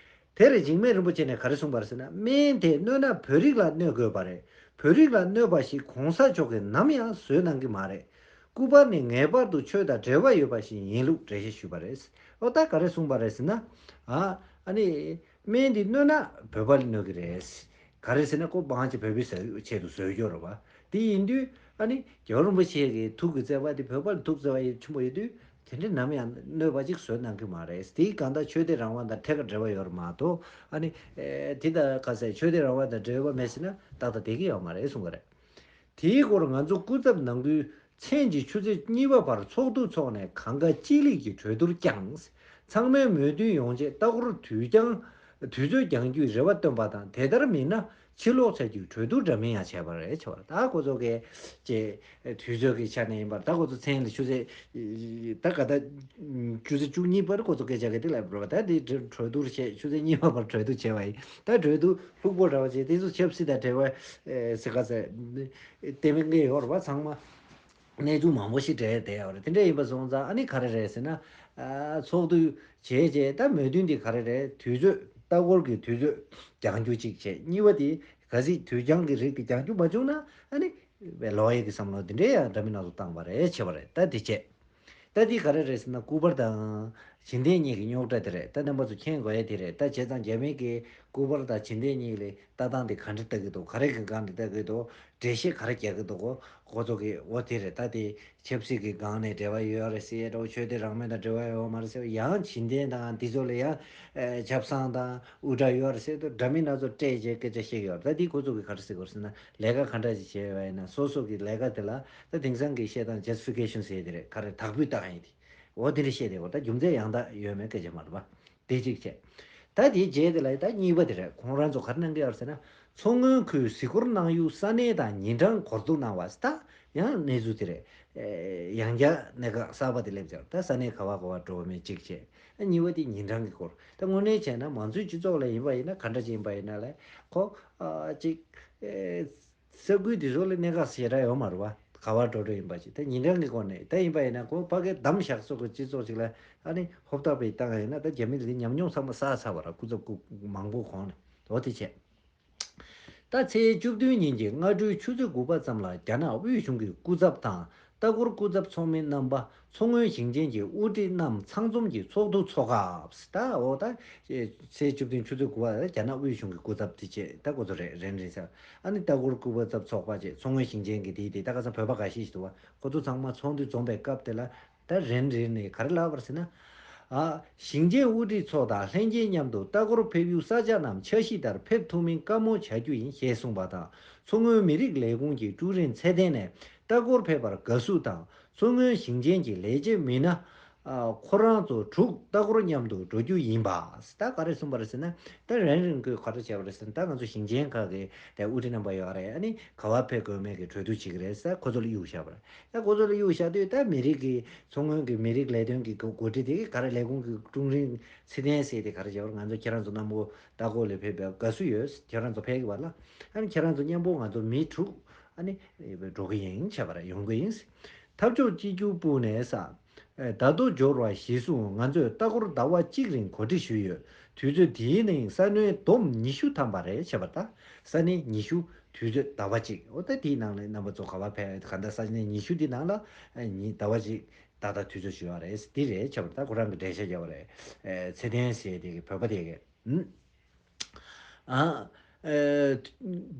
དེར་འཇིགས་མེད་རིན་པོ་ཆེ་ནས་ག་རེ་གསུངས་པ་རེད་ཟེར་ན། སྨན་དེ་གནོད་ན་བོད་རིགས་ལ་གནོད་དགོས་པ་རེད། བོད་རིགས་ལ་གནོད་པ་ཞིག་གོང་ས་མཆོག་གིས་ནམ་ཡང་བཟོས་གནང་གི་མ་རེད། སྐུ་པར་ནི་ངེས་པར་དུ་ཆོས་དང་འབྲེལ་བ་ཡོད་པ་ཞིག་ཡིན་ལུགས་འགྲེལ་བཤད་ཞུས་པ་རེད། ཨོ་ད་ག་རེ་གསུངས་པ་རེད་ཟེར་ན། ཨ། ཨ་ནི་སྨན་འདི་གནོད་ན་བོད་པ་ལ་གནོད་ཀྱི་རེད། ག་རེ་ཟེར་ན་ཁོ་མང་ཆེ་བོད་པའི་ཆེད་དུ་བཟོས་ཡོད་རེད་བ། དེ་ཡིན་དུས་ཨ་ནི་རྒྱལ་བ་རིན་པོ་ཆེ་གི་ཐུགས་ཀྱི་བརྩེ་བ་དེ་བོད་པ་ལ་ཐུགས་བརྩེ་བ་ཡེ་ཆེན་པོ་ཡོད་དུས་དེ་འདྲ་ནམ་ཡང་གནོད་པ་ཅིག་བཟོས་གནང་གི་མ་རེད། དེའི་གང་ལྟར་ཆོས་དད་རང་དབང་དང་ཐད་ཀར་འབྲེལ་བ་ཡོད་རེད་མ་གཏོགས། ཨ་ནི་ཨེ། དེ་དང་ཁ་སང་ཆོས་དད་རང་དབང་དང་འབྲེལ་བ་མེད་ཟེར་ན་ཏག་ཏག་བསྡད་ཀྱི་ཡོད་མ་རེད་གསུང་གི་རེད། དེའི་སྐོར་ང་ཚོ་སྐུ་ཚབ་ནང་ཁུལ་མཚན་གྱི་ཆུ་ཚོད་གཉིས་པ་བར་ཚོགས་འདུ་འཚོགས་ནས་གང་དགའ་ཅི་ལེགས་ཀྱི་གྲོས་བསྡུར་བསྐྱངས། ཚང་མས་མོས་མཐུན་ཡོང་ཆེད་ལྟ་སྐོར་དུས་འགྱངས། དུས་ཚོད་འགྱངས་རྒྱུའི་རེ་བ་བཏོན་པ་དང་། དེ་ལྟར་མིན་ན་ ཕྱིར་ལོག་བྱ་རྒྱུའི་གྲོས་བསྡུར་འདྲ་མིན་ཡང་བྱས་པ་རེད་བྱས་པ་རེད། ད་ཁོ་ཚོ་གི་ཅེ་དུས་ཚོད་ཀྱི་ཆ་ནས་ཡིན་པར་ད་ཁོ་ཚོ་མཚན་ལ་ཆུ་ཚོད་ད་ག་ད་ཆུ་ཚོད་བཅུ་གཉིས་པར་ཁོ་ཚོ་སྐད་ཆ་གི་དེ་ལབ་རེད་བ། ད་དེ་གྲོས་བསྡུར་བྱས་ཆུ་ཚོད་གཉིས་པ་བར་གྲོས་བསྡུར་བྱས་པ་ཡིན། ད་གྲོས་བསྡུར་ལྷུག་པོ་འདྲ་བ་བྱས་དེ་ཚོ་ཆབ་སྲིད་དང་འབྲེལ་བ་ཟེར་ག་ཟེར་དེ་མིན་གི་ཡོད་རེད་བ། ཚང་མ་གནས་ཚུལ་མང་པོ་ཞིག་འབྲེལ་བསྡད་ཡོད་རེད། དེ་འདྲ་ཡིན་པ་སོང་ཙང་ཨ་ནི་ག་རེ་རེད་ཟེར་ན། ཚོགས་འདུ་བྱས་རྗེས་ད་མོས་མཐུན་དེ་ག་རེ་རེད། དུས་ཚོད་ལྟ་སྐོར་གྱི་དུས་ཚོད་རྒྱང་རྒྱུག་ཅིག་བྱས། གཉིས་པ་དེ་གལ་སྲིད་དུས་འགྱངས་ཀྱི་རིགས་དེ་རྒྱང་རྒྱུག་མ་བྱུང་ན་ཨ་ནི་ལོག་ཡས་ཀྱི་བསམ་བློ་དེ་འདྲའི་ཡང་འདྲ་མིན་སྣ་ཚོགས་བཏང་བ་རེད་བྱས་པ་རེད། ད་དེ་བྱས། ད་དེ་ག་རེ་རེད་ཟེར་ན་སྐུ་པར་དང་བྱིན་ལྡན་གཉིས་ཀྱི་རྙོག་དྲ་དེ་རེད། ད་རྣམ་པ་ཚོ་མཁྱེན་དགོས་ཡས་དེ་རེད། ད་བྱས་ཙང་རྒྱ་མི་གི་སྐུ་པར་དང་བྱིན་ལྡན་གཉིས་ལ་ལྟ་སྟངས་དེ་ག་འདྲ་ལྟ་གི་འདུག་ག་རེ་གི་སྒང་ནས་ལྟ་གི་འདུག་འགྲེལ་བཤད་ག་རེ་རྒྱག་གི་འདུག་ཁོ་ཚོ་གི་འོ་དེ་རེད། ད་དེ་ཆབ་སྲིད་ཀྱི་སྒང་ནས་འབྲེལ་བ་ཡོད་རེད་ཟེར་ཡས་འདྲ་བོ། ཆོས་དད་རང་མོས་དང་འབྲེལ་བ་ཡོད་མ་རེད་ཟེར་བ། ཡང་བྱིན་ལྡན་དང་འདི་ཚོ་ལ་ཡང་ཆབ་གསང་དང་དབུ་སྐྲ་ཡོད་རེད་ཟེར་དུས་འདྲ་མིན་སྣ་ཚོགས་སྤྲད་བྱས་སྐད་ཆ་བཤད་ཀྱི་ཡོད་རེད། ད་དེ་ཁོ་ཚོ་གི་ག་རེ་ཟེར་དགོས་རེད་ཟེར་ན་ལས་ཀ་ག་འདྲ་ཞིག་བྱས་ཡོད་པ་ཡིན་ན་སོ་སོ་གི་ལས་ཀ་དེ་ལ་ད་དེང་སང་གི་བཤད་སྟངས་ཇ་སི་ཕི་ཀེ་ཤན་ཟེར་ཡས་དེ་རེད། ག་རེ་དག་འབུད་བཏང་ཡས་དེ་འོ་དེ་འདྲ་བཤད་དེ་འོ་ད་རྒྱུ་མཚན་ཡང་དག་ཡོད་མེད་སྐད་ཆ་མ་རེད་པ། དེ་གཅིག་བྱས། ད་དེའི་རྗེས་དེ་ལ་ད་གཉིས་པ་དེ་རེད། ཁོང་རང་ཚོ་ག་རེ་གནང་གི་ཡོད་ཟེར་ན། མཚོ་སྔོན་ཁུལ་གཟིགས་སྐོར་གནང་ཡུལ་ས་གནས་དང་ཉིན་གྲངས་གོ་བསྡུར་གནང་བ། ད་ཡང་གནས་ཚུལ་དེ་རེད། ཡང་བསྐྱར་གནས་སྐབས་གསར་པ་དེ་སླེབས་ཀྱང་ད་ས་གནས་ག་བ་ག་བ་འགྲོ་བ་མེད་གཅིག་བྱས། གཉིས་པ་དེ་ཉིན་གྲངས་ཀྱི་སྐོར། ད་དངོས་གནས་བྱས་ན་མང་གཙོའི་སྤྱི་ཚོགས་ལ་ཡིན་པ་ཡིན་ན་ག་འདྲ་ཅིག་ཡིན་པ་ཡིན་ན་ལས་ཁོ་ཅིག་ས་ཁུལ་དེ་ཚོ་ལ་གནད་འགག་ཞེ་དྲག་ཡོད་མ་རེད་བ། ག་བར་འགྲོ་འགྲོ་ཡིན་པ་ཅིག་ད་ཉིན་གྲངས་ཀྱི་སྒོ་ནས་ད་ཡིན་པ་ཡིན་ན་ཁོ་ཕ་གིར་བདམས་བཞག་སོགས་ཀྱི་སྤྱི་ཚོགས་ཅིག་ལ་ཨ་ནི་ཧོབ་ཐག་པའི་སྟངས་ཡིན་ན་ད་རྒྱ་མི་ལ་ཉམས་མྱོང་ཚང་མ་བསགས་ཚར་བ་ར། སྐུ་ཚབ་སྐུ་མང་པོ་གོང་ནས་འོ་དེ་བྱས། ད་ཚེས་བཅུ་བདུན་ཉིན་གྱི་སྔ་དྲོའི་ཆུ་ཚོད་དགུ་པ་ཙམ་ལ་རྒྱ་ནག་དབུས་གཞུང་གི་སྐུ་ཚབ་དང་ལྟ་སྐོར་སྐུ་ཚབ་ཚོགས་མི་རྣམ་པ། མཚོ་སྔོན་ཞིང་ཆེན་གྱི་དབུ་ཁྲིད་རྣམས་ཚང་འཛོམས་ཀྱིས་ཚོགས་འདུ་འཚོགས་སྐབས། ད་འོ་ད་ཚེས་བཅུ་བདུན་ཆུ་ཚོད་དགུ་པ་རྒྱ་ནག་དབུས་གཞུང་གི་སྐུ་ཚབ་དེ་བྱས། ད་ཁོ་ཚོ་རེ་རེ་རེ་ཟེར། ཨ་ནི་ལྟ་སྐོར་སྐུ་ཚབ་ཚོགས་པ་བྱས། མཚོ་སྔོན་ཞིང་ཆེན་གྱི་དེའི་དེ་ད་ཁ་སང་བོད་པ་འགའ་ཤས་ཤིག་འདུག་བ། ཁོ་ཚོ་ཚང་མ་ཚོགས་འདུ་འཛོམས་པའི་སྐབས་དེ་ལ་ད་རེ་རེ་ནས་ག་རེ་ལབ་པ་རེད་ཟེར་ན། ཨ། ཞིང་ཆེན་དབུ་ཁྲིད་ཚོ་དང་ལྷན་རྒྱས་མཉམ་དུ་ལྟ་སྐོར་ཕེབས་ཡུལ་ས་ཆ་རྣམས་འཆར་གཞི་ལྟར་ཕེབས་ཐུབ་མིན་བཀའ་མོལ་བྱ་རྒྱུ་ཡིན་ཞེས་གསུངས་པ་དང་། མཚོ་སྔོན་མི་རིགས་ལས་ཁུངས་ཀྱི་ཀྲུའུ་རིན་ཚེ་བརྟན་ནས་ལྟ་སྐོར་ཕེབས་པར་དགའ་བསུ་དང་། མཚོ་སྔོན་ཞིང་ཆེན་གྱི་ལས་བྱེད་མི་སྣ་ཁོ་རང་ཚོ་དྲུག་ལྟ་སྐོར་མཉམ་དུ་འགྲོ་རྒྱུ་ཡིན་པ། ད་ག་རེ་གསུངས་པ་རེད་ཟེར་ན། ད་རེ་རེ་ནས་ག་རེ་བྱས་པ་རེད་ཟེར་ན། ད་ང་ཚོ་ཞིང་ཆེན་ཁག་གི་དེ་དབུ་ཁྲིད་རྣམ་པ་ཡོད་རེད། ཨ་ནི་ག་བ་ཕེབས་དགོས་མེད་ཀྱི་གྲོས་བསྡུར་བྱེད་ཀྱི་རེད་ཟེར་ཁོ་ཚོ་ལ་གཡུག་བཞག་པ་རེད། ད་ཁོ་ཚོ་ལ་གཡུག་བཞག་དུས་ད་མི་རིགས་ཀྱི་མཚོ་སྔོན་གྱི་མི་རིགས་ལས་དོན་གྱི་འགོ་འགོ་ཁྲིད་དེ་ག་རེ་ལས་ཁུངས་ཀྱི་ཀྲུའུ་རིན་ཚེ་བརྟན་ཟེར་དེ་ག་རེ་བྱས་པ་རེད། ང་ཚོ་ཁྱེད་རང་ཚོ་རྣམ་པ་ལྟ་སྐོར་ལ་ཕེབས་པའི་དགའ་བསུ་ཡོད། ཁྱེད་རང་ཚོ་ཕེབས་ཀྱི་བ་ལ། ཨ་ནི་ཁྱེད་རང་ཚོ་མཉམ་པོ་ང་ཚོ་མི་དྲུག་ཨ་ནི་འགྲོ་གི་ཡིན་བྱས་པ་རེད། ཡོང་གི་ཡིན། འཐབ་ཕྱོགས་གཅིག་གྱུར་པུའུ་ནས་ས། ད་དུང་འབྱོར་བ་གཞིར་བཟུང་ང་ཚོས་ལྟ་སྐོར་ཟླ་བ་གཅིག་རིང་གོ་སྒྲིག་ཞུས་ཡོད། དུས་ཚོད་དེའི་ནང་ས་གནས་བསྡོམས་ཉི་ཤུ་ཐམ་པ་རེད་བྱས་པ་ད། ས་གནས་ཉི་ཤུ། དུས་ཚོད་ཟླ་བ་གཅིག་འོ་ད་དེའི་ནང་ལ་རྣམ་པ་ཚོ་ག་བ་ཕེབས་ག་འདྲ་ས་གནས་ཉི་ཤུ་དེའི་ནང་ལ་ཉི་ཟླ་བ་གཅིག་ཏག་ཏག་དུས་ཚོད་ཞུས་པ་རེད། འདི་རེད་བྱས་པ་ད་ཁོ་རང་གི་འགྲེལ་བཤད་རྒྱབ་པ་རེད། ཚེ་བརྟན་ཟེར་དེ་གི་བོད་པ་དེ་གི། ཨ།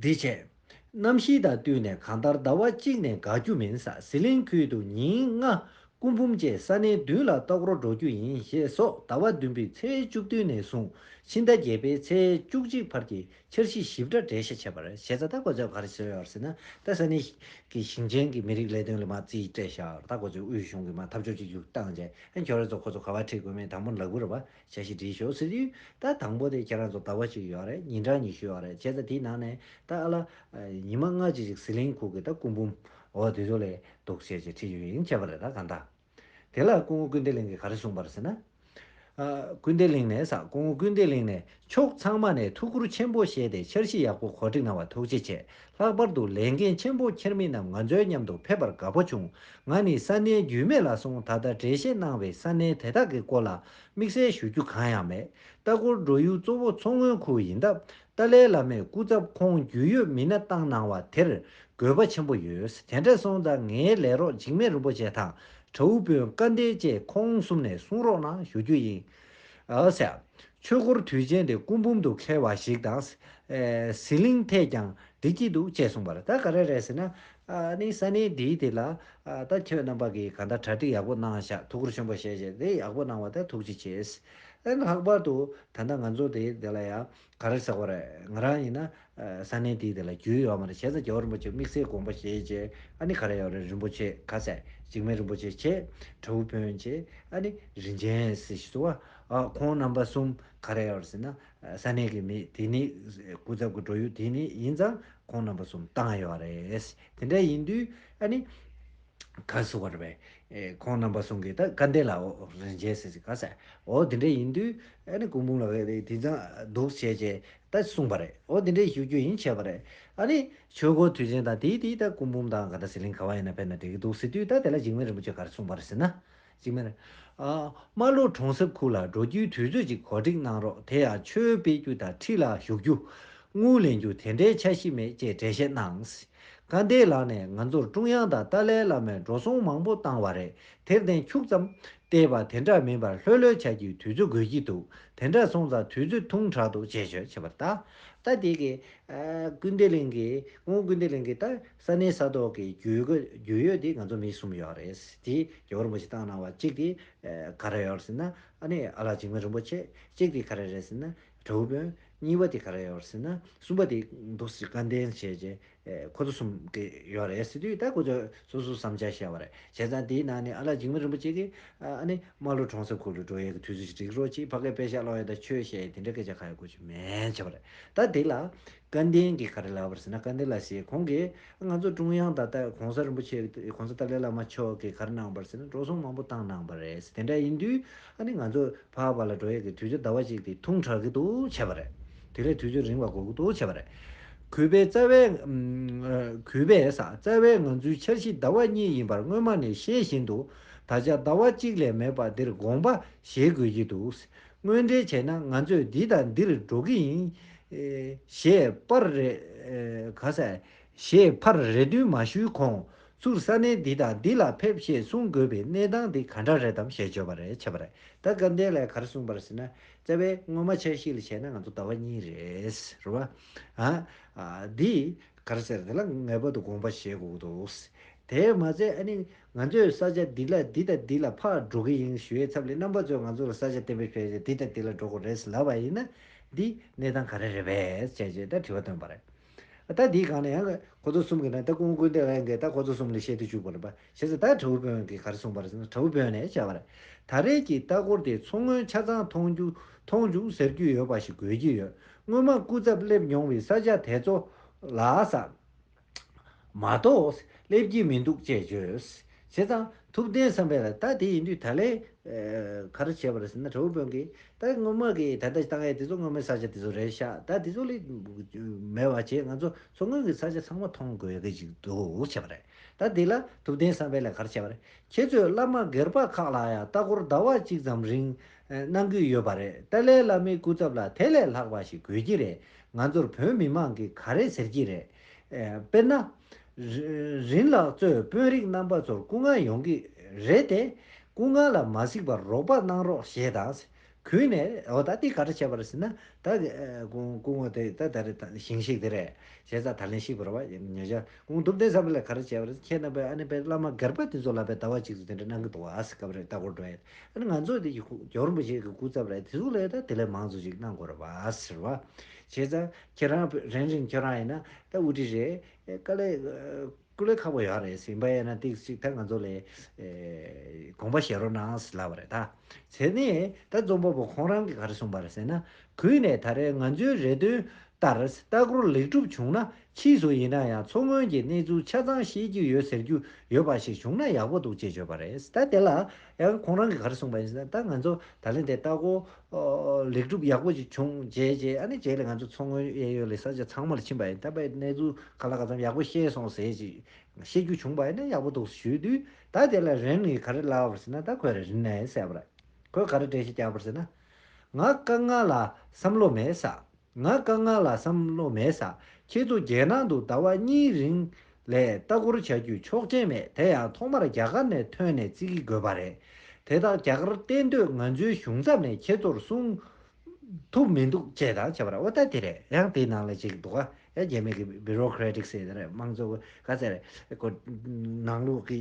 འདི་བྱས། གནམ་གཤིས་དང་བསྟུན་ནས་གང་ལྟར་ཟླ་བ་གཅིག་ནས་འགག་རྒྱུ་མིན་ས། ཟི་ལིང་ཁུལ་དུ་ཉིན་ལྔ་སྐུ་འབུམ་བཅས་ས་གནས་བདུན་ལ་ལྟ་སྐོར་འགྲོ་རྒྱུ་ཡིན་ཞེས་སོགས་ཟླ་བ་བདུན་པའི་ཚེས་བཅུ་བདུན་ནས་བཟུང་ཕྱི་ཟླ་བརྒྱད་པའི་ཚེས་བཅུ་གཅིག་བར་གྱི་འཆར་གཞི་ཞིབ་ཕྲ་འགྲེལ་བཤད་བྱས་པ་རེད། བྱས་ཙང་ད་ཁོ་ཚོས་ག་རེ་བཟོས་ཡོད་ཟེར་ན། ད་ས་གནས་ཀྱི་ཞིང་ཆེན་གྱི་མི་རིགས་ལས་དོན་ལ་མར་རྩིས་སྤྲད་བཞག་ད་ཁོ་ཚོས་དབུས་གཞུང་གིས་མར་འཐབ་ཕྱོགས་གཅིག་གྱུར་བཏང་རྗེས་ཨ་ཁྱོད་རང་ཚོ་ཁོ་ཚོ་ག་བ་ཁྲིད་དགོས་མིན་དང་པོ་ལབ་དགོས་རེད་པ། འཆར་གཞི་བྲིས་ཤོག་ཟེར་དུས་ད་དང་པོ་དེ་ཁྱེད་རང་ཚོ་ཟླ་བ་གཅིག་ཡོད་རེད། ཉིན་གྲངས་ཉི་ཤུ་ཡོད་རེད། བྱས་ཙང་དེའི་ནང་ནས་ད་ཨ་ལ་ཉི་མ་ལྔ་གཅིག་ཅིག་ཟི་ལིང་ཁུལ་གྱི་ད་སྐུ་འབུམ་འོ་དེ་ཚོ་ལ་འདུག་བྱས་བྱས་ཁྲིད་རྒྱུ་ཡིན་བྱས་པ་རེད། ད་གང་ལྟར་དེ་ལ་སྐུ་ངོ་ཀུན་བདེ་གླིང་གིས་ག་རེ་གསུངས་པ་རེད་ཟེར་ན། ཨ། ཀུན་བདེ་གླིང་ནས་ས་སྐུ་ངོ་ཀུན་བདེ་གླིང་ནས་ཕྱོགས་ཚང་མ་ནས་ཐུགས་ཁུར་ཆེན་པོ་བཞེས་ཏེ་འཆར་གཞི་ཡག་པོ་གོ་སྒྲིག་གནང་བར་ཐུགས་རྗེ་ཆེ། ལྷག་པར་དུ་ལས་འགན་ཆེན་པོ་འཁྱེར་མི་རྣམས་ང་ཚོའི་མཉམ་དུ་ཕེབས་པར་དགའ་པོ་བྱུང་། ང་ནི་ས་གནས་རྒྱུས་མེད་ལ་སོང་ད་ལྟ་འགྲེལ་བཤད་གནང་བའི་ས་གནས་དེ་དག་གི་སྐོར་ལ་དམིགས་བསལ་ཞུ་རྒྱུ་གང་ཡང་མེད། ལྟ་སྐོར་འགྲོ་ཡུལ་གཙོ་བོ་མཚོ་སྔོན་ཁུལ་ཡིན་སྟབས་ཏཱ་ལའི་བླ་མས་སྐུ་ཚབ་ཁོང་རྒྱུས་ཡོད་མི་སྣ་བཏང་གནང་བ་དེར་དགོས་པ་ཆེན་པོ་ཡོད། དེ་འདྲ་སོང་ཙང་ངའི་ལས་རོགས་འཇིགས་མེད་རིན་པོ་ཆེ་དང་། གྲྭ་བོ་དཔོན་སྐལ་ལྡན་བཅས་ཁོང་གསུམ་ནས་གསུང་རོགས་གནང་ཞུ་རྒྱུ་ཡིན། ཨ་ཟེར། ཆོས་འཁོར་དུས་ཆེན་དེ་སྐུ་འབུམ་དུ་འཁེལ་བ་ཞིག་དང་། ཨེ། ཟི་ལིང་ཐད་ཀྱང་འགྲིག་གི་འདུག་ཅེས་གསུངས་པ་རེད། ད་ག་རེ་རེད་ཟེར་ན། ཨ་ནི་ས་གནས་འདིའི་དེ་ལ་ཨ་ད་ཁྱོད་རྣམ་པ་གིས་གང་ལྟར་གྲ་སྒྲིག་ཡག་པོ་གནང་བཞག་ཐུགས་ཁུར་ཆེན་པོ་བཞེས་བྱས་དེ་ཡག་པོ་གནང་བ་དེ་ཐུགས་རྗེ་ཆེ། ཨ་ནི་ལྷག་པར་དུ་ད་ལྟ་ང་ཚོ་དེ་དེ་ལ་ཡང་ག་རེ་ཟེར་དགོས་རེད། ང་རང་ཡིན་ན། ས་གནས་དེའི་དེ་ལ་རྒྱུས་ཡོད་མ་རེད། བྱས་ཙང་རྒྱལ་བ་རིན་པོ་ཆེ་དམིགས་བསལ་དགོངས་པ་བཞེས་བྱས། ཨ་ནི་ག་རེ་ཡོད་རེད། རིན་པོ་ཆེ་ག་ཟེ་འཇིགས་མེད་རིན་པོ་ཆེ་བྱས། གྲྭ་བུ་དཔོན་བྱས། ཨ་ནི་རིན་ཆེན་ཟེར་ཞིག་འདུག་བ། ཨ་ཁོང་རྣམ་པ་གསུམ་ག་རེ་ཡོད་རེད་ཟེར་ན། ས་གནས་ཀྱི་མི་དེ་ནི་སྐུ་ཚབ་ཀྱི་འགྲོ་ཡུལ་དེ་ནི་ཡིན་ཙང་ཁོང་རྣམ་པ་གསུམ་བཏང་ཡོད་རེད། དེ་འདྲ་ཡིན་དུས་ཨ་ནི། ག་སུ་བར་བས། ཨེ་ཁོང་རྣམ་པ་གསུམ་གྱིས་ད་སྐལ་ལྡན་ལ་འོ་རིན་ཆེན་ཟེར་ཟེར་ག་ཟེ། འོ་དེ་འདྲ་ཡིན་དུས་ཨ་ནི་སྐུ་འབུམ་ལ་བས་དེ་ཙང་འདུག་བྱས་བྱས་ད་གསུངས་པ་རེད། འོ་དེ་འདྲའི་ཞུ་རྒྱུ་ཡིན་བྱས་པ་རེད། ཨ་ནི་ཆོས་འཁོར་དུས་ཆེན་དང་དེའི་དེའི་ད་སྐུ་འབུམ་དང་ག་ད་ཟི་ལིང་ག་བ་ཡིན་ན་ཕེབས་ན་འགྲིག་གི་འདུག་ཟེར་དུས། ད་དེ་ལ་འཇིགས་མེད་རིན་པོ་ཆེ་ག་རེ་གསུངས་པ་རེད་ཟེར་ན། འཇིགས་མེད་རེད། ཨ་རྨ་ལྷོ་གྲོང་གསེབ་ཁུལ་ལ་འགྲོ་རྒྱུའི་དུས་ཚོད་ཅིག་གོ་སྒྲིག་གནང་རོགས། དེ་ཡང་ཆོས་སྤེལ་རྒྱུ་དང་ཁྲི་ལ་བཞུགས་རྒྱུ། དངུལ་ལེན་རྒྱུ་དེ་འདྲའི་འཆར་གཞི་མེད་ཅེས་འགྲེལ་བཤད་གནང་། སྐལ་ལྡན་ལགས་ནས་ང་ཚོར་ཀྲུང་དབྱང་དང་ཏཱ་ལའི་བླ་མས་འགྲོ་སོང་མང་པོ་བཏང་བ་རེད། དེར་བརྟེན་ཁྱུག་ཙམ་བལྟས་པ་དེ་འདྲ་མིན་པར་ལྷོད་ལྷོད་བྱ་རྒྱུའི་དུས་ཚོད་དགོས་ཀྱི་འདུག་དེ་འདྲ་སོང་ཙང་དུས་ཚོད་ཐུང་དྲགས་འདུག་ཅེས་བརྗོད་བྱས་པར་ད། ད་དེ་གི་ཨ་ཀུན་བདེ་གླིང་གི་སྐུ་ངོ་ཀུན་བདེ་གླིང་གི་ད་ས་གནས་ས་ཐོག་གི་རྒྱུས་རྒྱུས་ཡོད་དེ་ང་ཚོ་མི་གསུམ་ཡོད་རེད། དེ་རྒྱལ་བ་རིན་པོ་ཆེ་བཏང་གནང་བ་གཅིག་དེ་ག་རེ་ཡོད་ཟེར་ན། ཨ་ནི་ཨ་ལགས་འཇིགས་མེད་རིན་པོ་ཆེ། གཅིག་དེ་ག་རེ་རེད་ཟེར་ན་གྲྭ་བུ་དཔོན། གཉིས་པ་དེ་ག་རེ་ཡོད་ཟེར་ན། གསུམ་པ་དེ་འདུག་སེ་སྐལ་ལྡན་བྱས་རྗེས་ཁོ་ཚོ་གསུམ་གི་ཡོད་རེད་ཟེར་དུས། ད་ཁོ་ཚོ་སོ་སོ་བསམ་འཆར་བཤད་པ་རེད། བྱས་ཙང་དེའི་ནང་ནས་ཨ་ལགས་འཇིགས་མེད་རིན་པོ་ཆེ་གིས་ཨ་ནི་རྨ་ལྷོ་གྲོང་གསེབ་ཁུལ་ལ་འགྲོ་ཡས་ཀྱི་དུས་ཚོད་ཅིག་སྒྲིག་རོགས་གྱིས། ཕ་གིར་དཔེ་ཆ་ཀློག་ཡས་དང་ཆོས་བཤད་ཡས་དེ་འདྲ་སྐད་ཆ་གང་ཡང་གོ་རྒྱུ་མེད་བྱས་པ་རེད། ད་དེ་ལ་སྐལ་ལྡན་གྱིས་ག་རེ་ལབ་པ་རེད་ཟེར་ན། སྐལ་ལྡན་ལགས་ཟེར་ཁོང་གིས་ང་ཚོ་ཀྲུང་དབྱང་དང་ད་༸གོང་ས་རིན་པོ་ཆེ་༸གོང་ས་ཏཱ་ལའི་བླ་མ་མཆོག་གིས་ག་རེ་གནང་པ་རེད་ཟེར་ན། འགྲོ་སོང་མང་པོ་བཏང་གནང་པ་རེད། དེ་འདྲ་ཡིན་དུས་ཨ་ནི་ང་ཚོ་ཕར་བར་ལ་འགྲོ་ཡས་ཀྱི་དུས་ཚོད་ཟླ་བ་གཅིག་དེ་ཐུང་དྲགས་ཀྱི་འདུག་བྱས་པ་རེད། དེ་ལས་དུས་ཚོད་རིང་བ་དགོས་ཀྱི་འདུག་བྱས་པ་རེད། གུས་པས་རྩ་བའི་ཨམ། གུས་པས་ས་རྩ་བའི་ང་ཚོའི་འཆར་གཞི་ཟླ་བ་གཉིས་ཡིན་པར་སྔོན་མ་ནས་ཤེས་བཞིན་དུ། ད་ཆ་ཟླ་བ་གཅིག་ལས་མེད་པ་འདིར་དགོངས་པ་བཞེས་དགོས་ཀྱི་འདུག་དངོས་འབྲེལ་བྱས་ན་ང་ཚོས་འདི་དང་འདིར་འགྲོ་གི་ཡིན། ཨེ། ཞེས་པར་རེ། ཨེ། ག་ས། ཞེས་ཕར་རེ་འདུན་མ་ཞུས་གོང་ཚུར་ས་གནས་འདི་དང་འདི་ལ་ཕེབས་ཞེས་གསུང་དགོས་པའི་གནས་སྟངས་འདི་ག་འདྲ་རེད་དམ་ཞེས་བརྗོད་པ་རེད། བྱས་པ་རེད། ད་སྐལ་ལྡན་ལགས་ག་རེ་གསུངས་པ་རེད་ཟེར་ན། རྩ་བའི་སྔོན་མ་འཆར་གཞི་ལ་བྱས་ན་ང་ཚོ་ཟླ་བ་གཉིས་རེད། རེད་བ། ཨ། ཨ། འདི་ག་རེ་ཟེར། དེ་ལ་ངེས་པར་དུ་དགོངས་པ་བཞེས་དགོས་ཀྱི་འདུག་དེས་མ་ཚད་ཨ་ནི་ང་ཚོས་ས་ཆ་འདི་ལ་འདི་དང་འདི་ལ་ཕར་འགྲོ་གི་ཡིན་ཞུ་ཡའི་ཚབ་ལ་རྣམ་པ་ཚོས་ང་ཚོ་ལ་ས་ཆ་གཏན་འབེབས་བྱས་ཏེ་འདི་དང་འདི་ལ་འགྲོ་དགོས་རེད་ཟེར་ལབ་པ་ཡིན་ན། འདི་གནས་སྟངས་ག་རེ་རེད་པས་ཅེས་བྱས་ད་དྲི་བ་བཏོན་པ་རེད། ད་འདིའི་སྒང་ནས་ཡང་ཁོ་ཚོ་གསུམ་གྱིས་ན། ད་སྐུ་ངོ་ཀུན་བདེ་ལགས་ཀྱིས་ད་ཁོ་ཚོ་གསུམ་ལ་བཤད་དུ་བཅུག་པ་རེད་པ། བྱས་ཙང་ད་གྲྭ་བུ་དཔོན་གྱིས་ག་རེ་གསུངས་པ་རེད་ཟེར་ན། གྲྭ་བུ་དཔོན་ནས་བྱས་པ་རེད། ད་རེས་ཀྱི་ལྟ་སྐོར་དེ་མཚོ་སྔོན་ཆ་ཚང་མཐོང་རྒྱུ་མཐོང་བྱུང་ཟེར་རྒྱུ་ཡོད་པ་ཞིག་དགོས་ཀྱི་ཡོད། སྔོན་མ་སྐུ་ཚབ་སླེབས་མྱོང་བའི་ས་ཆ་དེ་ཚོ་ལ་ས། མ་གཏོགས་སླེབས་ཀྱི་མི་འདུག་ཅེས་བརྗོད། བྱས་ཙང་ཐུབ་བསྟན་བསམ་འཕེལ་ལགས་ད་དེ་ཡིན་དུས་ད་ལན་ག་རེ་བྱས་པ་རེད་ཟེར་ན། གྲྭ་བུ་དཔོན་གྱིས་ད་སྔོན་མ་གི་ད་ལྟ་བཏང་ཡས་དེ་ཚོ་སྔོན་མའི་ས་ཆ་དེ་ཚོ་རེད་ཤག་ད་དེ་ཚོ་ལས་མེད་པ་བྱས་ང་ཚོ་མཚོ་སྔོན་གྱི་ས་ཆ་ཚང་མ་མཐོང་དགོས་ཀྱི་ཅིག་འདུག་བྱས་པ་རེད། ད་དེ་ལ་ཐུབ་བསྟན་བསམ་འཕེལ་ལགས་ག་རེ་བྱས་པ་རེད། ཁྱེད་ཚོས་བླ་མ་སྒེར་པ་ཁག་ལ་ཡང་ལྟ་སྐོར་ཟླ་བ་གཅིག་ཙམ་རིང་གནང་གི་ཡོད་པ་རེད། ཏཱ་ལའི་བླ་མའི་སྐུ་ཚབ་ལ་དེ་ལས་ལྷག་པ་ཞིག་དགོས་ཀྱི་རེད། ང་ཚོར་བོད་མི་མང་གིས་ག་རེ་ཟེར་གྱི་རེད། ཨེ། དཔེར་ན། རི་རིན་ལགས་གཙོས་དཔོན་རིགས་རྣམ་པ་ཚོར་སྐུ་ངལ་ཡོང་གི་རེད་དེ། སྐུ་ངལ་ལ་མ་གཟིགས་པར་རོགས་པ་གནང་རོགས་ཞེས་དང་། གུས་ནས། འོ་ད་འདི་ག་རེ་བྱས་པ་རེད་ཟེར་ན། ད་སྐུ་སྐུ་ངོ་དེ་ད་ད་རེད། ད་ཞིང་གཤེགས་དེ་རེད། བྱས་ཙང་ད་ལན་ཞིག་བར་བ་ཉེ་ཆར་སྐུ་ངོ་ཐུབ་བསྟན་བསམ་འཕེལ་ལགས་ག་རེ་བྱས་པ་རེད། ཁྱེད་རྣམ་པས་ཨ་ནི་དཔེ་བླ་མ་སྒེར་པ་དེ་ཚོ་ལ་དཔེ་ཟླ་བ་གཅིག་ཙམ་དེ་འདྲ་གནང་གི་འདུག་ཨ་ཟེར། སྐབས་རེ་ལྟ་སྐོར་འགྲོ་ཡས། ཨ་ནི་ང་ཚོ་དེ་ཡི་ཁུ་རྒྱལ་བ་རིན་པོ་ཆེ་གི་སྐུ་ཚབ་རེད། དེ་ཚོ་ལ་ད་དེ་ལས་མང་ཚོགས་ཅིག་གནང་དགོས་རེད་བ་ཟེར་བ། བྱས་ཙང་ཁྱེད་རང་རིང་རིང་ཁྱོད་རང་ཡིན་ན་ད་དབུ་ཁྲིད་རེད། དཀའ་ལས་ཀུ་ལས་ཁག་པོ་ཡོད་རེད་ཟེར་བ་ཡིན་ན། ཏིག་ཅིག་ད་ང་ཚོ་ལ་དགོངས་པ་བཞེས་རོགས་གནང་ཟེར་ལབ་པ་རེད་ད། དེ་ནས་ད་རྫོང་དཔོན་པོ་ཁོང་རང་གིས་ག་རེ་གསུངས་པ་རེད་ཟེར་ན། གུས་ནས་ད་རེས་ང་ཚོའི་རེ་འདུན་ལྟར་ལྟ་སྐོར་ལེགས་གྲུབ་བྱུང་ན། ཕྱིས་སུ་ཡིན་ན་ཡང་མཚོ་སྔོན་གྱི་གནས་ཚུལ་ཆ་ཚང་ཤེས་ཀྱི་ཡོད་ཟེར་རྒྱུ་ཡོད་པ་ཞིག་བྱུང་ན་ཡག་པོ་འདུག་ཅེས་བརྗོད་པ་རེད། ད་དེ་ལ་ཡང་ཁོང་རང་གིས་ག་རེ་གསུངས་པ་ཡིན་ཟེར་ན། ད་ང་ཚོ་ད་ལན་དེ་ལྟ་སྐོར་ལེགས་གྲུབ་ཡག་པོ་ཞིག་བྱུང་རྗེས་རྗེས། ཨ་ནི་རྗེས་ལ་ང་ཚོ་མཚོ་སྔོན་གཡས་གཡོན་ལ་ས་ཆ་ཚང་མ་ལ་ཕྱིན་པ་ཡིན། ད་དཔེ་གནས་ཚུལ་ག་ལ་ག་ཙམ་ཡག་པོ་ཤེས་སོང་ཟེར་ཅིག་ཤེས་རྒྱུ་བྱུང་པ་ཡིན་ན་ཡག་པོ་འདུག་ཞུས་དུས། ད་དེ་ལ་རིན་གྱིས་ག་རེ་ལབ་པ་རེད་ཟེར་ན། ད་ཁོས་རིན་ནས་ཟེར་བ་རེད། ཁོས་ག་རེ་འགྲེལ་བཤད་རྒྱག་པ་རེད་ཟེར་ན། ང་དཀའ་ངལ་ལ་བསམ་བློ་མེད་ས། ང་དཀའ་ངལ་ལ་བསམ་བློ་མེད་ས། ཁྱེད་ཚོ་རྒྱལ་ནང་དུ་ཟླ་བ་གཉིས་རིང་ལས་ལྟ་སྐོར་བྱ་རྒྱུའི་ཆོག་མཆན་མེད། དེ་ཡང་ཐོག་མར་རྒྱ་གར་ནས་ཐོན་ནས་བརྩི་གི་དགོས་པ་རེད། དེ་དག་རྒྱ་གར་གཏན་སྡོད་ང་ཚོའི་གཞུང་ཚབ་ནས་ཁྱེད་ཚོར་གསུང་ཐུབ་མི་འདུག་ཅེས་དང་བྱས་པ་རེད། འོ་ད་དེ་རེད། ཡང་དེའི་ནང་ལ་ཅིག་འདུག་ག་ཡ་རྒྱ་མི་གི་བྷི་རོ་ཀྲེ་ཊིག་ཟེར་དེ་རེད། དམངས་གཙོ་ག་ཟེར་རེད། ཁོ་ནང་ལུགས་ཀྱི་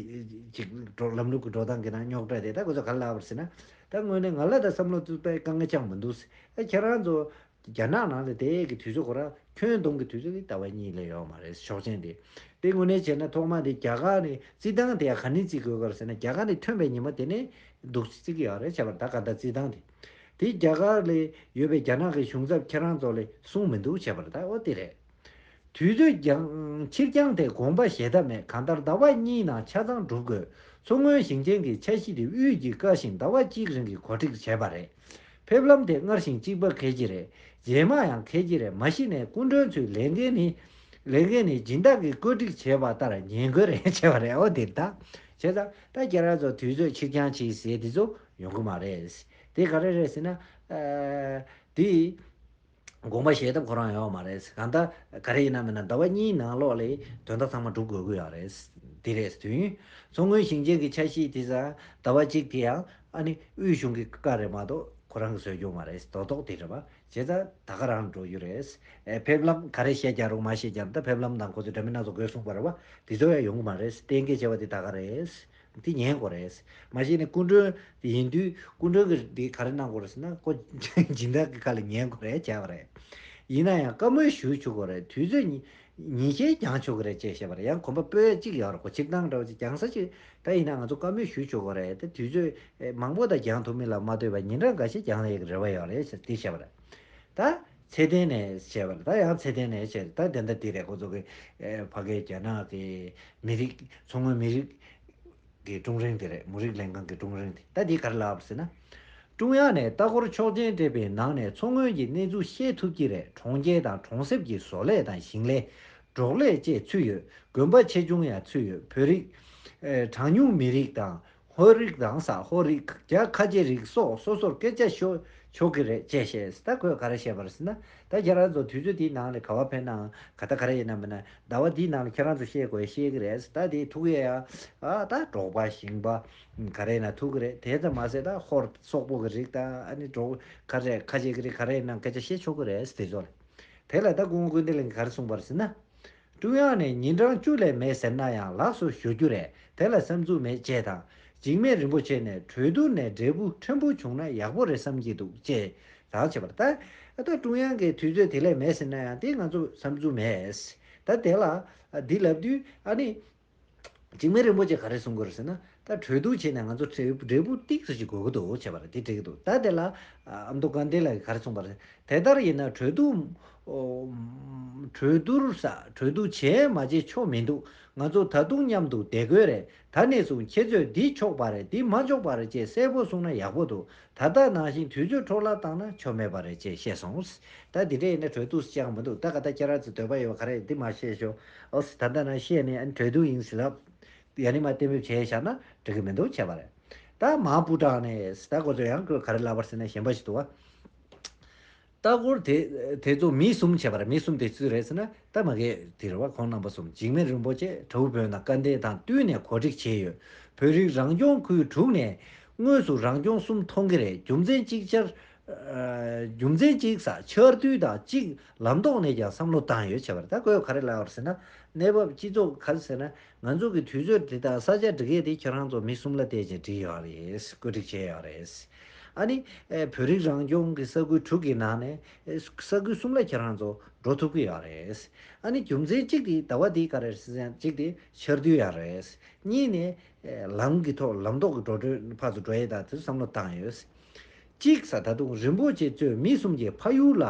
ཅིག་འགྲོ་ལམ་ལུགས་ཀྱི་འགྲོ་སྟངས་ཀྱི་ནང་རྙོག་དྲ་དེ། ད་ཁོ་ཚོ་ག་རེ་ལབ་པ་རེད་ཟེར་ན། ད་དངོས་གནས་ང་ལ་ད་བསམ་བློ་བཏང་དུས་དཀའ་ངལ་ཅང་མི་འདུག་ཟེར། ཨ་ཁྱེད་རང་ཚོ་ རྒྱ་ནག་ནང་ལ་དེ་གི་དུས་ཚོད་ཁོ་རང་ཁྱོན་བསྡོམས་ཀྱི་དུས་ཚོད་དེ་ཟླ་བ་གཉིས་ལས་ཡོད་མ་རེད། ཆོག་མཆན་དེ། དེ་དངོས་གནས་བྱས་ན་ཐོག་མ་དེ་རྒྱ་གར་ནས་རྩིས་ཐང་དེ་ཡང་ག་ནས་རྩིས་དགོས་ག་རེད་ཟེར་ན། རྒྱ་གར་ནས་ཐོན་པའི་ཉི་མ་དེ་ནས་འདུག་རྩིས་ཀྱི་ཡོད་རེད་བྱས་པ་རེད། ད་ག་ད་རྩིས་ཐང་དེ། དེ་རྒྱ་གར་ལ་ཡོད་པའི་རྒྱ་ནག་གི་གཞུང་ཚབ་ཁྱེད་རང་ཚོ་ལ་གསུངས་མི་འདུག་བྱས་པ་རེད། ད་འོ་དེ་རེད། དུས་ཚོད་ཀྱང་ཕྱིར་འགྱངས་དེ་དགོངས་པ་བཞེས་ཐབས་མེད། གང་ལྟར་ཟླ་བ་གཉིས་ནང་ཆ་ཚང་འགྲུབ་དགོས། མཚོ་སྔོན་ཞིང་ཆེན་གྱི་འཆར་གཞི་དེ་དབུས་ཀྱི་བཀའ་བཞིན་ཟླ་བ་གཅིག་རིང་གི་གོ་སྒྲིག་བྱས་པ་རེད། ཕེབས་ལམ་དེ་སྔར་བཞིན་གཅིག་པ་གལ་ཆེ་རེད། རྗེས་མ་ཡང་གལ་ཆེ་རེད། མ་གཞི་ནས་སྐུ་མགྲོན་ཚོའི་ལས་འགན་ནི། ལས་འགན་ནི་སྦྱིན་བདག་གིས་བཀོད་སྒྲིག་བྱས་པ་ལྟར་ཉན་དགོས་རེད་བྱས་པ་རེད། འོ་དེ་ད། བྱས་ཙང་ད་ཁྱེད་རང་ཚོ་དུས་ཚོད་ཕྱིར་འགྱངས་བྱས་ཟེར་དེ་ཚོ་ཡོང་གི་མ་རེད། དེ་ག་རེ་རེད་ཟེར་ན། ཨ། དེ། དགོངས་པ་བཞེས་ཐབས་ཁོ་རང་ཡོད་མ་རེད། གང་ལྟར་ག་རེ་ཡིན་ན་མིན་ན་ཟླ་བ་གཉིས་ནང་ལོགས་ལ་དོན་དག་ཚང་མ་སྒྲུབ་དགོས་ཀྱི་ཡོད་རེད། དེ་རེད། དུས་ཡུན་མཚོ་སྔོན་ཞིང་ཆེན་གྱི་འཆར་གཞི་དེ་ཙང་ཟླ་བ་གཅིག་དེ་ཡང་ཨ་ནི་དབུས་གཞུང་གི་བཀའ་རེད་མ་གཏོགས་ཁོ་རང་གིས་བཟོས་རྒྱུ་མ་རེད། རྡོག་རྡོག་དེ་རེད་པ། བྱས་ཙང་ད་ག་རང་འགྲོ་རྒྱུ་རེད། ཨེ། ཕེབས་ལམ་ག་རེ་བཤད་ཀྱང་རུང་མ་བཤད་ཀྱང་ད་ཕེབས་ལམ་དང་ཁོ་ཚོས་འདྲ་མིན་སྣ་ཚོགས་དགོས་གསུངས་པ་རེད་པ། དེ་ཚོ་ཡང་ཡོང་གི་མ་རེད། གཏན་འཁེལ་བྱས་པ་དེ་ད་ག་རེད། དེ་ཉན་དགོས་རེད། མ་གཞི་ནས་སྐུ་མགྲོན་དེ་ཡིན་དུས་སྐུ་མགྲོན་གྱིས་དེ་ག་རེ་གནང་དགོས་རེད་ཟེར་ན། ཁོ་སྦྱིན་བདག་གི་ཁ་ལ་ཉན་དགོས་རེད་བྱས་པ་རེད། ཡིན་ན་ཡང་བཀའ་མོལ་ཞུ་ཆོག་གི་རེད། དུས་ཚོད་ཉིན་ཉིན་ཤས་འགྱངས་ཆོག་གི་རེད་ཅེས་བཤད་པ་རེད། ཡང་གོམ་པ་སྤོས་གཅིག་ཡོད་རེད། ཁོ་ཕྱིར་བཏང་འདྲ་བོ་ཅིག་འགྱངས་ས་ཅིག་ད་ཡིན་ན་ང་ཚོ་བཀའ་མོལ་ཞུ་ཆོག་གི་རེད། དེ་དུས་ཚོད་མང་པོ་དང་འགྱངས་ཐུབ་མིན་ལ་མ་ལྟོས་པར་ཉིན་གྲངས་འགའ་ཤས་འགྱངས་ཡས་ཀྱི་རེ་བ་ཡོད་རེད་ཅེས་དེ་བཤད་པ་རེད། ད་ཚད་ལྡན་ནས་བྱས་པ་རེད། ད་ཡང་ཚད་ལྡན་ནས་བྱས། ད་དེ་འདྲ་དེ་རེད། ཁོ་ཚོ་གི་ཨེ། ཕ་གིའི་རྒྱ་ནག་གི་མི་རིགས། མཚོ་སྔོན་མི་རིགས་ཀྱི་ཀྲུང་རིན་དེ་རེད། མི་རིགས་ལྷན་ཁང་གི་ཀྲུང་རིན་དེ། ད་འདི་ག་རེ་ལབ་ཟེར་ན། ཀྲུང་དབྱང་ནས་ལྟ་སྐོར་ཆོག་མཆན་སྤྲད་པའི་ནང་ནས་མཚོ་སྔོན་གྱི་གནས་ཚུལ་ཤེས་ཐུབ་ཀྱི་རེད། གྲོང་ཁྱེར་དང་གྲོང་གསེབ་ཀྱི་བཟོ་ལས་དང་ཞིང་ལས། འབྲོག་ལས་བཅས་ཚུད་ཡོད། དགོན་པ་ཆེ་ཆུང་ཡང་ཚུད་ཡོད། བོད་རིགས། ཨེ། གྲངས་ཉུང་མི་རིགས་དང་། ཧོར་རིགས་དང་ས། ཧོར་རིགས། རྒྱ་ཁ་ཆེ་རིགས་སོགས་སོ་སོར་སྐད་ཆ་ཤོད་ཆོག་གི་རེད་ཅེས་བཤད། ད་ཁོས་ག་རེ་བཤད་པ་རེད་ཟེར་ན། ད་ཁྱེད་རང་ཚོ་དུས་ཚོད་དེའི་ནང་ལ་ག་པར་ཕེབས་ནའང་། ག་ད་ག་རེ་ཡིན་ན་མིན་ན་ཟླ་བ་འདིའི་ནང་ལ་ཁྱེད་རང་ཚོ་བཤད་དགོས་བཤད་གི་རེད། ད་དེ་ཐུག་ཡས་ཡ། ཨ། ད་འབྲོག་པ་ཞིང་པ་ག་རེ་ཡིན་ན་ཐུག་གི་རེད། དེ་ཙམ་མ་ཟད་ད་ཧོར་སོག་པོ་གི་རིགས་དང་། ཨ་ནི་འབྲོག་ག་རེ་ཁ་ཆེ་གི་རིགས་ག་རེ་ཡིན་ན་སྐད་ཆ་བཤད་ཆོག་གི་རེད། དེ་ཚོ་ལ། དེ་ལ་ད་སྐུ་ངོ་ཀུན་བདེ་ལགས་ཀྱིས་ག་རེ་གསུངས་པ་རེད་ཟེར་ན། ཀྲུང་དབྱང་ནས་ཉིན་གྲངས་བཅུ་ལས་མེད་ཟེར་ན་ཡང་ལགས་སོ་ཞུ་རྒྱུ་རེད། དེ་ལ་བསམ་ཚུལ་མེད་ཅེས་དང་། འཇིགས་མེད་རིན་པོ་ཆེ་ནས་གྲོས་བསྡུར་ནས་འབྲས་བུ་ཕྲན་བུ་བྱུང་ན་ཡག་པོ་རེད་བསམ་གྱི་འདུག་ཅེས་དང་བྱས་པ་རེད། ད་ད་ཀྲུང་དབྱང་གི་དུས་ཚོད་དེ་ལས་མེད་ཟེར་ན་ཡང་དེ་ང་ཚོ་བསམ་ཚུལ་མེད། ད་དེ་ལ་འདི་ལབ་དུས་ཨ་ནི། འཇིགས་མེད་རིན་པོ་ཆེ་ག་རེ་གསུང་གི་རེད་ཟེར་ན། ད་གྲོས་བསྡུར་བྱས་ནས་ང་ཚོ་འབྲས་འབྲས་བུ་ཏོག་ཙམ་ཞིག་དགོས་ཀྱི་འདུག་བྱས་པ་རེད། དེ་འགྲིག་གི་འདུག་ད་དེ་ལ་ཨ་མདོ་དགའ་ལྡན་ལགས་ཀྱིས་ག་རེ་གསུངས་པ་རེད། དེ་ལྟར་ཡིན་ན་གྲོས་བསྡུར། ཨོ། གྲོས་བསྡུར་ས་གྲོས་བསྡུར་བྱས་མ་བྱས་ཆོ་མི་འདུག་ང་ཚོ་ད་དུང་མཉམ་དུ་བསྡད་དགོས་རེད། ད་ནས་བཟུང་ཁྱེད་ཚོས་འདི་ཆོག་པ་རེད། འདི་མ་ཆོག་པ་རེད་ཅེས་གསལ་པོ་གསུངས་ན་ཡག་པོ་འདུག་ད་ལྟ་ནང་བཞིན་དུས་ཚོད་འཕྲོ་བརླག་བཏང་ན་ཆོ་མེད་པ་རེད་ཅེས་བཤད་སོང་། ད་འདི་འདྲ་ཡིན་ན་གྲོས་བསྡུར་ཅང་མི་འདུག་ད་ག་ད་ཁྱེད་རང་ཚོ་འདོད་པ་ཡོད་པ་ག་རེ་འདི་མ་བཤད་ཤོག་ཨོ་ད་ལྟ་ན་བཤད་ནས་ཨ་ནི་གྲོས་བསྡུར་ཡིན་ཟེར་ལབ། ཡ་ནི་མ་གཏན་འབེབས་བྱས་བཞག་ན་འགྲིག་གི་མི་འདུག་བྱས་པ་རེད། ད་མ་པུ་ཀྲང་ནས་ད་ཁོ་ཚོ་ཡང་ཁོས་ག་རེ་ལབ་པ་རེད་ཟེར་ན་གཞན་པ་ཞིག་འདུག་བ། ལྟ་སྐོར་དེ་དེ་ཚོ་མི་གསུམ་བྱས་པ་རེད། མི་གསུམ་དེ་སུ་རེད་ཟེར་ན་ད་མ་གི་དེ་རེད་བ། ཁོང་རྣམ་པ་གསུམ། འཇིགས་མེད་རིན་པོ་ཆེ། དྲ་བོ་བོད་ནང་སྐལ་ལྡན་དང་བསྟུན་ནས་གོ་སྒྲིག་བྱས་ཡོད། བོད་རིགས་རང་སྐྱོང་ཁུལ་དྲུག་ནས་དངོས་སུ་རང་སྐྱོང་གསུམ་མཐོང་གི་རེད། རྒྱུ་མཚན་གཅིག་ཆར། ཨ། རྒྱུ་མཚན་གཅིག་ས་ཆར་དུས་དང་གཅིག་ལམ་ཐོག་ནས་ཀྱང་བསམ་བློ་བཏང་ཡོད་བྱས་པ་རེད། ད་ཁོས་ག་རེ་ལབ་པ་རེད་ཟེར་ན། གནས་བབ་སྤྱི་ཚོགས་ག་རེ་ཟེར་ན། ང་ཚོ་གི་དུས་ཚོད་འདི་དང་ས་ཆ་འགྲིག་ཡས་དེ་ཁྱེད་རང་ཚོ་མི་གསུམ་ལ་བལྟས་བྱས་འགྲིག་ཡོད་རེད། བཀོད་སྒྲིག་བྱས་ཡོད་རེད། ཨ་ནི། ཨེ། བོད་རིགས་རང་སྐྱོང་གི་ས་ཁུལ་དྲུག་གི་ནང་ནས། ཨེ། ས་ཁུལ་གསུམ་ལ་ཁྱེད་རང་ཚོ་འགྲོ་ཐུབ་ཀྱི་ཡོད་རེད། ཨ་ནི་རྒྱུ་མཚན་གཅིག་དེ་ཟླ་བ་འདིའི་ག་རེ་ཟེར་ན་གཅིག་དེ་ཆར་དུས་ཡོད་རེད། གཉིས་ནས། ཨེ། ལམ་གྱི་ཐོག་ལམ་ཐོག་གི་འགྲོ་གྲོན་ཕར་ཚུར་འགྲོ་ཡས་དང་དེ་ཚོ་བསམ་བློ་བཏང་ཡོད། གཅིག་ས་ད་དུང་རིན་པོ་ཆེ་གཙོས་མི་གསུམ་གྱིས་ཕ་ཡུལ་ལ།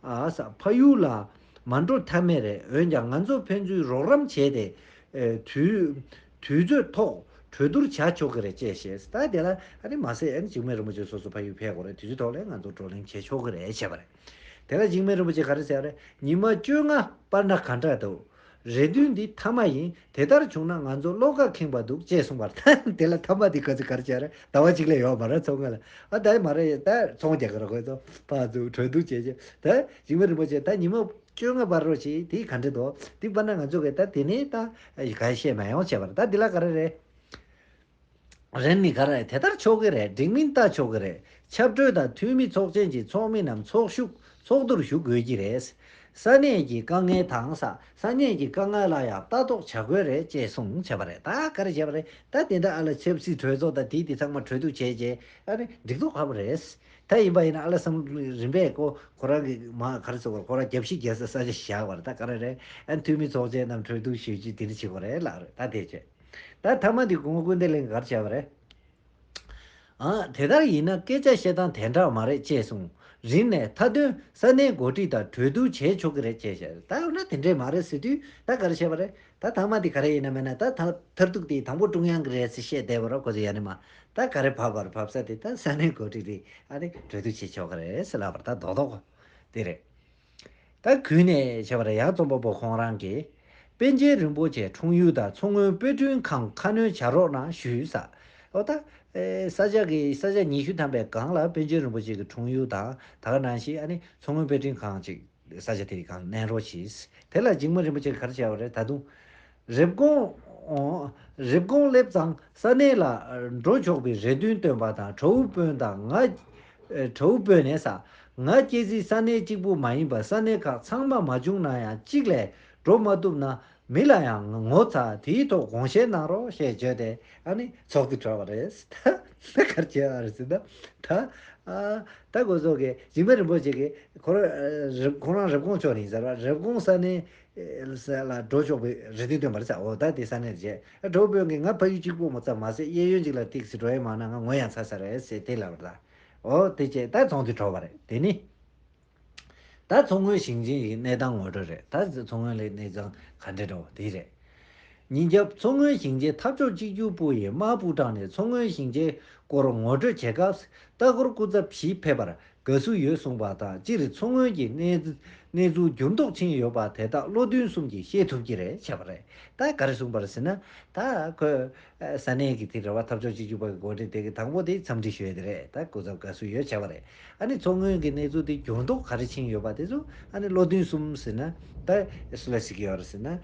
ཨ་ས་ཕ་ཡུལ་ལ་མ་འགྲོ་ཐབས་མེད་རེད། འོན་ཀྱང་ང་ཚོ་ཕན་ཚུན་རོགས་རམ་བྱས་ཏེ། ཨེ། དུས་དུས་ཚོད་ཐོག་གྲོས་བསྡུར་བྱ་ཆོག་གི་རེད་ཅེས་བཤད། ད་དེ་ལ་ཨ་ནི་མ་ཟད་ཨ་ནི་འཇིགས་མེད་རིན་པོ་ཆེ་སོ་སོ་ཕ་ཡུལ་ཕེབས་དགོས་རེད། དུས་ཚོད་ཐོག་ལ་ང་ཚོ་བགྲོ་གླེང་བྱེད་ཆོག་གི་རེད་བྱས་པ་རེད། དེ་ལ་འཇིགས་མེད་རིན་པོ་ཆེ་ག་རེ་ཟེར་རེད། ཉི་མ་བཅོ་ལྔ་པར་ན་ག་འདྲ་འདུག་རེ་འདུན་འདི་མཐའ་མ་ཡིན། དེ་ལྟར་བྱུང་ན་ང་ཚོ་བློ་ཁ་ཁེངས་པ་འདུག་ཅེས་གསུངས་པར། དེ་ལ་མཐའ་མ་འདི་ག་ཚོད་ག་རེ་བྱས་རེད། ཟླ་བ་གཅིག་ལས་ཡོད་མ་རེད། ཚོང་ཁང་ལ་ཨ་ད་མ་རེད། ད་ཚོང་རྒྱག་གི་རེད། ཁོ་ཚོ་ཕར་ཚུར་གྲོས་བསྡུར་བྱས་རྗེས་ད་འཇིགས་མེད་རིན་པོ་ཆེ་ད་ཉི་མ་བཅོ་ལྔ་པར་རོགས་བྱེད། དེ་ག་འདྲ་འདུག་འདི་པར་ན་ང་ཚོ་གིས་ད་དེ་ནས་ད་ག་བཤད་མ་ཡོང་བྱས་པར། ད་འདི་ལ་ག་རེ་རེད། རན་ནི་ག་རེ་དེ་ལྟར་ཆོག་གི་རེད། འགྲིག་མིན་ལྟ་ཆོག་གི་རེད། ཆབ་གྲོས་དང་འཐུས་མི་ཚོགས་ཆེན་གྱི་ཚོགས་མི་རྣམས་ཚོགས་ཞུགས་ཚོགས་འདུར་ཞུགས་དགོས་ཀྱི་རེད། ས་གནས་ཀྱི་དཀའ་ངལ་དང་ས་ས་གནས་ཀྱི་དཀའ་ངལ་ལ་ཡང་ལྟ་རྟོག་བྱ་དགོས་རེད་ཅེས་གསུངས་བྱས་པ་རེད། ད་ག་རེ་བྱས་པ་རེད། ད་དེ་འདྲ་ཨ་ལ་ཆབ་སྲིད་གྲོས་ཚོགས་དང་དེ་དེ་ཚང་མ་གྲོས་བསྡུར་བྱས་རྗེས་ཨ་ནི་འགྲིག་མདོག་ཁ་པོ་རེད། ད་ཡིན་པ་ཡིན་ན་ཨ་ལ་བསམ་རིམ་པས་ཁོ་ཁོ་རང་གི་མ་ག་རེ་ཟེར་དགོས་རེད། ཁོ་རང་རྒྱབ་བཤིག་རྒྱག་ས་ས་ཆ་བཞག་པ་རེད། ད་ག་རེ་རེད། ཨ་ནི་འཐུས་མི་ཚོགས་ཆེན་ནང་གྲོས་བསྡུར་ཞུས་རྗེས་དེ་འདྲ་བྱེད་དགོས་རེད་ལབ་རེད། ད་དེ་བྱས། ད་མཐའ་མ་དེ་གོང་སྐུ་བདེ་ལེགས་ག་རེ་བྱས་པ་རེད། ཨ། དེ་ལྟར་ཡིན་ན་སྐད་ཆ་བཤད་སྟངས་དེ་འདྲ་མ་རེད་ཅེས་གསུངས། རིམ་ནས་མཐའ་དོན་ས་གནས་འགོ་ཁྲིད་དང་གྲོས་བསྡུར་བྱས་ཆོག་གི་རེད་ཅེས་བཤད། ད་འོ་ན་དེ་འདྲས་མ་རེད་ཟེར་དུས་ད་ག་རེ་བཤད་པ་རེད། ད་མཐའ་མ་དེ་ག་རེ་ཡིན་ན་མིན་ན་ད་ད་མཐར་ཐུག་དེ་དང་པོ་ཀྲུང་དབྱང་གི་རེད་ཟེར་བཤད་བསྡད་པ་རེད། ཁོ་ཚོ་ཡ་ནི་མ་ད་ག་རེ་བབས་པར་བབས་ས་དེ་ད་ས་གནས་འགོ་ཁྲིད་དེ་ཨ་ནི་གྲོས་བསྡུར་བྱས་ཆོག་གི་རེད་ཟེར་ལབ་པ་རེད། ད་རྡོག་རྡོག་དེ་རེད། ད་གུས་ནས་བྱས་པ་རེད། ཡང་རྩོམ་པ་པོ་ཁོང་རང་གིས་པཎ་ཆེན་རིན་པོ་ཆེ་འཁྲུངས་ཡུལ་དང་མཚོ་སྔོན་དཔེ་སྐྲུན་ཁང་ཁ་སྣོན་བྱ་རོགས་གནང་ཞུས་ས། འོ་ད་ཨེ་ས་ཆ་གི་ས་ཆ་ཉི་ཤུ་ཐམ་པའི་སྒང་ལ་པཎ་ཆེན་རིན་པོ་ཆེ་གི་འཁྲུངས་ཡུལ་དང་ད་ག་ནང་བཞིན་ཨ་ནི་མཚོ་སྔོན་དཔེ་སྐྲུན་ཁང་ཅིག་ས་ཆ་དེ་རིགས་སྒང་གནང་རོགས་གྱིས། དེ་ལ་འཇིགས་མེད་རིན་པོ་ཆེ་གིས་ག་རེ་བྱས་པ་རེད། ད་དུང་རེབ་གོང་། རེབ་གོང་སླེབས་ཙང་ས་གནས་ལ་འགྲོ་ཆོག་པའི་རེ་འདུན་བཏོན་པ་དང་། གྲོགས་པོ་དང་ང་། གྲོགས་པོ་ནས་ས། ང་སྐྱེས་རྩིས་ས་གནས་གཅིག་པུ་མ་ཡིན་པར་ས་གནས་ཁག་ཚང་མ་མ་བྱུང་ན་ཡང་གཅིག་ལས་འགྲོ་མ་ཐུབ་ན་མི་ལ་ཡང་ངོ་ཚ། དེའི་ཐོག་དགོངས་བཞེས་གནང་རོགས་ཞེས་བརྗོད་དེ་ཨ་ནི་ཚོགས་འདུ་གྲོལ་བ་རེད། ད་ག་རེ་བྱས་པ་རེད་ཟེར་ན་ད། ཨ། ད་གོ་ཚོགས་ཀྱི་འཇིགས་མེད་རིན་པོ་ཆེ་གིས་ཁོ་རང་རེབ་ཁོང་རང་རེབ་གོང་ཕྱོགས་ནས་ཡིན་ཟེར་བ། རེབ་གོང་ས་གནས་ས་ལ་འགྲོ་ཆོག་པའི་རེ་འདུན་བཏོན་པ་རེད་ཟེར། འོ་ད་དེ་ས་གནས་རེད། གྲོགས་པོ་གིས་ང་ཕ་ཡུལ་གཅིག་པོ་མ་ཚད་མ་ཟད་གཡས་གཡོན་གཅིག་ལ་ཏོག་ཙམ་འགྲོ་ཡས་མང་ན་ང་ངོ་ཡང་ཚ་ས་རེད་ཟེར་དེ་ལབ་པ་རེད། འོ་དེ་བྱས་ད་ཚོགས་འདུ་གྲོལ་བ་རེད། དེ་ནི་ད་མཚོ་སྔོན་ཞིང་ཆེན་གྱི་གནས་སྟངས་ངོ་སྤྲོད་རེད། ད་མཚོ་སྔོན་ལ་གནས་སྟངས་ག་འདྲ་འགྲོ་དེ་རེད། ཉིན་རྒྱབ་མཚོ་སྔོན་ཞིང་ཆེན་འཐབ་ཕྱོགས་གཅིག་གྱུར་པུའུ་ཡི་དམག་དཔུང་དྲངས་ནས་མཚོ་སྔོན་ཞིང་ཆེན་སྐོར་ངོ་སྤྲོད་བྱེད་སྐབས་ལྟ་སྐོར་སྐུ་ཚབ་བཞི་ཕེབས་པར་དགའ་བསུ་ཡོད་གསུངས་པ་དང་། སྤྱིར་མཚོ་སྔོན་གྱི་གནས་གནས་ཚུལ་འགྱུར་ལྡོག་ཕྱིན་ཡོད་པ་དེ་དག་བློ་མཐུན་གསུམ་གྱིས་ཤེས་ཐུབ་ཀྱི་རེད་བྱས་པ་རེད། ད་ག་རེ་གསུངས་པ་རེད་ཟེར་ན། ད་ཁོས་ས་གནས་ཀྱི་དེ་རེད་བ། འཐབ་ཕྱོགས་གཅིག་གྱུར་པ་གི་འགོ་ཁྲིད་དེ་གི་དང་པོ་དེ་འཚམས་འདྲི་ཞུ་ཡས་དེ་རེད། ད་སྐུ་ཚབ་དགའ་བསུ་ཡོད་བྱས་པ་རེད། ཨ་ནི་མཚོ་སྔོན་གྱི་གནས་ཚུལ་དེ་འགྱུར་ལྡོག་ག་རེ་ཕྱིན་ཡོད་པ་དེ་ཚོ་ཨ་ནི་བློ་མཐུན་གསུམ་ཟེར་ན་ད་སུ་ལ་ཟེར་གྱི་ཡོད་རེད་ཟེར་ན།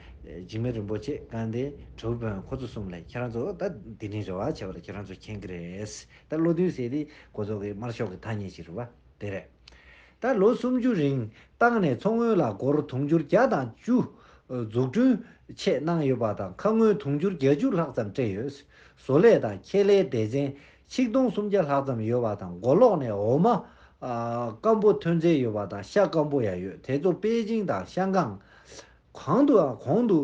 འཇིགས་མེད་རིན་པོ་ཆེ། དཀའ་ལས། གྲུབ་དཔོན། ཁོ་ཚོ་གསུམ་ལ་ཁྱེད་རང་ཚོ་ད་འདི་ནས་རེ་བ་བྱས་པ་ལ་ཁྱེད་རང་ཚོ་མཁྱེན་གྱི་རེད། ད་བློ་མཐུན་ཟེར་དེ་ཁོ་ཚོ་གི་དམར་ཤོག་གི་ཐ་སྙད་ཅིག་རེད་བ། དེ་རེད། ད་ལོ་སུམ་ཅུ་རིང་བཏང་ནས་མཚོ་སྔོན་ལ་སྒོར་དུང་ཕྱུར་བརྒྱ་དང་བཅུ་འཛུགས་སྐྲུན་ཆེད་གནང་ཡོད་པ་དང་། ཁ་སྔོན་དུང་ཕྱུར་བརྒྱད་ཅུ་ལྷག་ཙམ་སྤྲད་ཡོད། བཟོ་ལས་དང་ཁྱད་ལས་སྡེ་ཚན་ཆིག་སྟོང་སུམ་བརྒྱ་ལྷག་ཙམ་ཡོད་པ་དང་། མགོ་ལོག་ནས་འོ་མ་སྐམ་པོ་ཐོན་རྩིས་ཡོད་པ་དང་། ཤ་སྐམ་པོ་ཡང་ཡོད། དེ་ཚོ་པེ་ཅིང་དང་ཤང་ཀང་། གང་དུའང་གོང་དུ་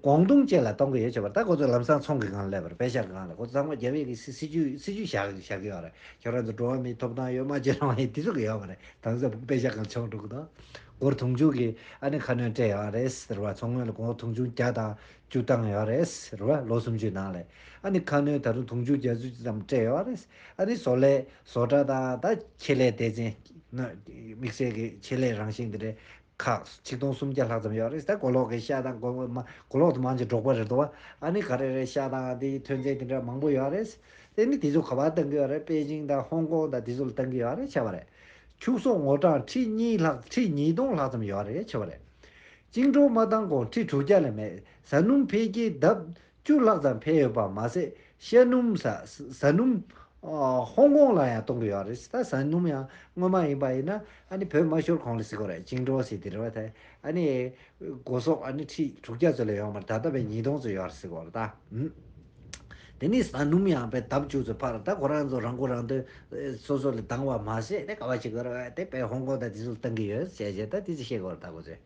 ཀོང་ཏུང་བཅས་ལ་གཏོང་གི་ཡོད་བྱས་པ་རེད། ད་ཁོ་ཚོ་ལམ་སང་ཚོང་གི་སྒང་ལ་སླེབས་པ་རེད། པེ་ཤག་གི་སྒང་ལ། ཁོ་ཚོ་ཚང་མ་རྒྱབ་ཡས་ཀྱི་སྲིད་སྲིད་ཇུས་སྲིད་ཇུས་བཞག་བཞག་གི་ཡོད་རེད། ཁྱོད་རང་ཚོ་འགྲོ་བ་མིའི་ཐོབ་ཐང་ཡོད། མ་བྱེད་རང་ཡས་དེ་ཚོ་གི་ཡོད་མ་རེད། ད་ཚོ་པེ་ཤག་གང་ཆོག་འགྲོ་གི་འདུག་སྒོར་དུང་ཕྱུར་གི་ཨ་ནི་ཁ་སྣོན་སྤྲད་ཡོད་རེད་ཟེར་བ། མཚོ་སྔོན་ལ་སྒོར་དུང་ཕྱུར་བརྒྱ་དང་བཅུ་བཏང་ཡོད་རེད་ཟེར་བ། ལོ་སུམ་ཅུའི་ནང་ལ་ཨ་ནི་ཁ་སྣོན་ད་དུང་དུང་ཕྱུར་བརྒྱད་ཅུ་ཙམ་སྤྲད་ཡོད་རེད། ཨ་ནི་བཟོ་ལས་བཟོ་གྲྭ་དང་ད་ཆེད་ལས་སྡེ་ཚན་དམིགས་བསལ་གྱི་ཆེད་ལས་རང་བཞིན་དེ་འདྲའི་ཁག་ཆིག་སྟོང་སུམ་བརྒྱ་ལྷག་ཙམ་ཡོད་རེད། ད་མགོ་ལོག་གི་ཤ་དང་མགོ་མ་མགོ་ལོག་དུ་མང་ཆེ་འབྲོག་པ་རེད་འདུག་བ། ཨ་ནི་ག་རེ་རེད། ཤ་དང་དེའི་ཐོན་རྫས་དེ་འདྲ་མང་པོ་ཡོད་རེད། དེ་ནི་དེ་ཚོ་ག་པར་བཏང་གི་ཡོད་རེད། པེ་ཅིང་དང་ཧོང་ཀོང་དང་དེ་ཚོ་ལ་བཏང་གི་ཡོད་རེད་བྱས་པ་རེད། ཕྱུགས་ཟོག་ངོ་གྲངས་ཁྲི་གཉིས་ལྷག་ཁྲི་ཉིས་སྟོང་ལྷག་ཙམ་ཡོད་རེད་བྱས་པ་རེད། བཅིངས་འགྲོལ་མ་བཏང་གོང་ཁྲི་དྲུག་བརྒྱ་ལས་མེད། ཟ་སྣུམ་འཕེལ་རྒྱས་ལྡབ་བཅུ་ལྷག་ཙམ་འཕེལ་ཡོད་པ་མ་ཟད། ཤ་སྣུམ་ཟ་ཟ་སྣུམ་ཨ་ཧོང་ཀོང་ལ་ཡང་གཏོང་གི་ཡོད་རེད། ད་ཟ་སྣུམ་ཡང་སྔོན་མ་ཡིན་པ་ཡིན་ན་ཨ་ནི་བོད་མ་ཤོར་གོང་ལ་ཟེར་གྱི་ཡོད་རེད། བཅིངས་འགྲོལ་ཟེར་དེ་རེད་བ། དེ་ཨ་ནི་སྒོ་ཟོག་ཨ་ནི་ཁྲི་དྲུག་བརྒྱ་ཙམ་ལས་ཡོད་མ་རེད། ད་ལྟ་བས་ཉིས་སྟོང་ཙམ་ཡོད་རེད་ཟེར་གྱི་ཡོད་རེད་ད། ཨུམ། དེ་ནི་ཟ་སྣུམ་ཡང་དཔེ་ལྡབ་བཅུ་ཙམ་འཕར། ད་ཁོ་རང་ཚོ་རང་མགོ་རང་ཐོན་སོ་སོ་ལ་འདང་བ་མ་ཟད་དེ་ག་བ་བྱེད་དགོས་རེད། དེ་དཔེ་ཧོང་ཀོང་དང་དེ་ཚོ་ལ་བཏང་གི་ཡོད་ཟེར་བྱས་ད་དེ་ཚོ་བཤད་དགོས་རེད་ད་ཁོ་ཚོས།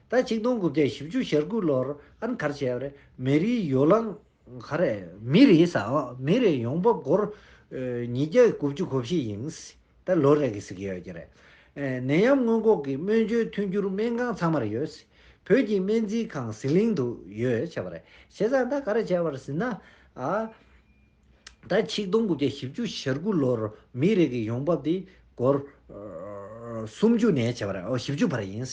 ད་ཆིག་སྟོང་དགུ་བརྒྱ་བཞི་བཅུ་ཞེ་དགུ་ལོར་ཨ་ནི་ག་རེ་བྱས་པ་རེད། མི་རིགས་ཡོ་ལང་ག་རེ་མི་རེ་ས་མི་རེ་ཡོང་འབབ་སྒོར་ཉིས་བརྒྱ་དགུ་བཅུ་གོ་བཞི་ཡིན། ད་ལོ་རེ་གི་ཟེར་གྱི་ཡོད་ཀྱི་རེད། ཨེ་ནད་ཡམས་སྔོན་འགོག་གི་སྨན་བཅོས་མཐུན་འགྱུར་སྨན་ཁང་ཚང་མར་ཡོད། བོད་ཀྱི་སྨན་རྩིས་ཁང་ཟི་ལིང་དུ་ཡོད་བྱས་པ་རེད། བྱས་ཙང་ད་ག་རེ་བྱས་པ་རེད་ཟེར་ན། ཨ་ད་ཆིག་སྟོང་དགུ་བརྒྱ་བཞི་བཅུ་ཞེ་དགུ་ལོར་མི་རེ་གི་ཡོང་འབབ་དེ་སྒོར་ཨ་སུམ་ཅུ་ནས་བྱས་པ་རེད། ཨོ་བཞི་བཅུ་བར་ཡིན།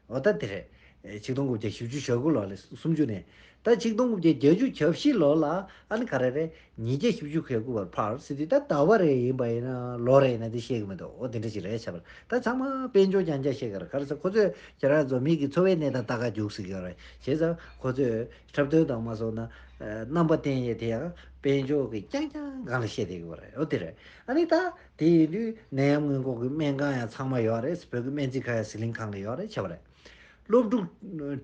ཨོ་ད་དེ་རེད། ཆིག་སྟོང་དགུ་བརྒྱ་བཞི་བཅུ་ཞེ་དགུ་ལོ་ལ་སུམ་ཅུ་ནས། ད་ཆིག་སྟོང་དགུ་བརྒྱ་བརྒྱད་ཅུ་གྱ་བཞི་ལོ་ལ་ཨ་ནི་ག་རེ་རེད། ཉིས་བརྒྱ་བཞི་བཅུ་ཞེ་དགུ་བར་འཕར་ཟེར་དུས་ད་ཟླ་བ་རེ་ཡིན་པ་ཡིན་ན་ལོ་རེ་ཡིན་ན་དེ་ཤེས་ཀྱི་མི་འདུག་ཨོ་དེ་འདྲ་ཞིག་རེད་བྱས་པ་རེད། ད་ཚང་མ་དཔལ་འབྱོར་རྐྱང་རྐྱང་ཤེས་ཀྱི་རེད། ག་རེ་ཟེར་ཁོ་ཚོས་ཁྱེད་རང་ཚོ་མི་གི་འཚོ་བའི་གནས་སྟངས་ལྟ་ག་རྒྱུགས་ཟེར་གྱི་རེད། བྱས་ཙང་ཁོ་ཚོས་འཁྲབ་སྟོན་དང་མ་སོང་ན་རྣམ་པ་བསྟན་ཡས་དེ་ཡང་དཔལ་འབྱོར་གྱི་རྐྱང་རྐྱང་སྒང་ལ་བཤད་བསྡད་ཀྱི་རེད། ཨོ་དེ་རེད། ཨ་ནི་ད་དེ་ཡིན་དུས་ནད་ཡམས་སྔོན་འགོག་གི་སྨན་ཁང་ཡང་ཚང་མ་ཡོད་རེད། བོད་ཀྱི་སྨན་རྩིས་ཁང་ཡང་ཟི་ལིང་ཁང་ལ་ཡོད་རེད་བྱས་པ་རེད། སློབ་ཕྲུག་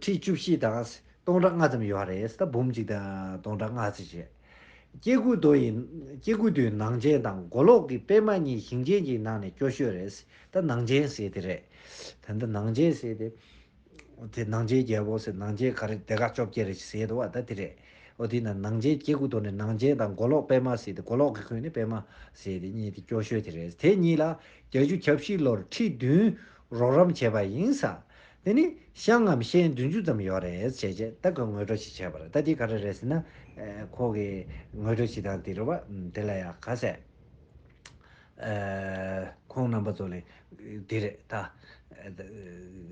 ཁྲི་བཅུ་བཞི་དང་སྟོང་ཕྲག་ལྔ་ཙམ་ཡོད་རེད། ད་འབུམ་གཅིག་དང་སྟོང་ཕྲག་ལྔ་ཙམ་བྱས། སྐྱེ་དགུ་མདོ་ཡི་སྐྱེ་དགུ་མདོའི་ནང་ཆེན་དང་མགོ་ལོག་གི་པད་མ་གཉིས་ཞིང་ཆེན་གྱི་ནང་ནས་སྐྱོ་ཤོས་རེད། ད་ནང་ཆེན་ཟེར་དེ་རེད། ད་ལྟ་ནང་ཆེན་ཟེར་དེ། དེ་ནང་ཆེན་རྒྱལ་པོ་ཟེར། ནང་ཆེན་ག་རེ་སྡེ་ཁག་བཅོ་བརྒྱད་རེ་ཟེར་འདུག་བ། ད་དེ་རེད། འོ་དེ་ན་ནང་ཆེན་སྐྱེ་དགུ་མདོ་ནས་ནང་ཆེན་དང་མགོ་ལོག་པད་མ་ཟེར་དེ། མགོ་ལོག་གི་ཁུལ་ནས་པད་མ་ཟེར་དེ་གཉིས་དེ་སྐྱོ་ཤོས་དེ་རེད། དེ་གཉིས་ལ་བརྒྱད་ཅུ་གྱ་བཞི་ལོར་ཁྲི་བདུན་རོགས་རམ་བྱས་པ་ཡིན་ས། དེ་ནི་ཤང་ངམ་ཤན་བདུན་ཅུ་ཙམ་ཡོད་རེད་བྱས་རྗེས། ད་ཁོས་ངོ་སྤྲོད་ཅིག་བྱས་པ་རེད། ད་དེ་ག་རེ་རེད་ཟེར་ན། ཨེ། ཁོ་གི་ངོ་སྤྲོད་ཅིག་དང་དེ་རེད་བ། ཨམ། དེ་ལ་ཡ་ག་ཟེར། ཨེ། ཁོང་རྣམ་པ་ཚོ་ལ་དེ་རེད་ད། ཨེ།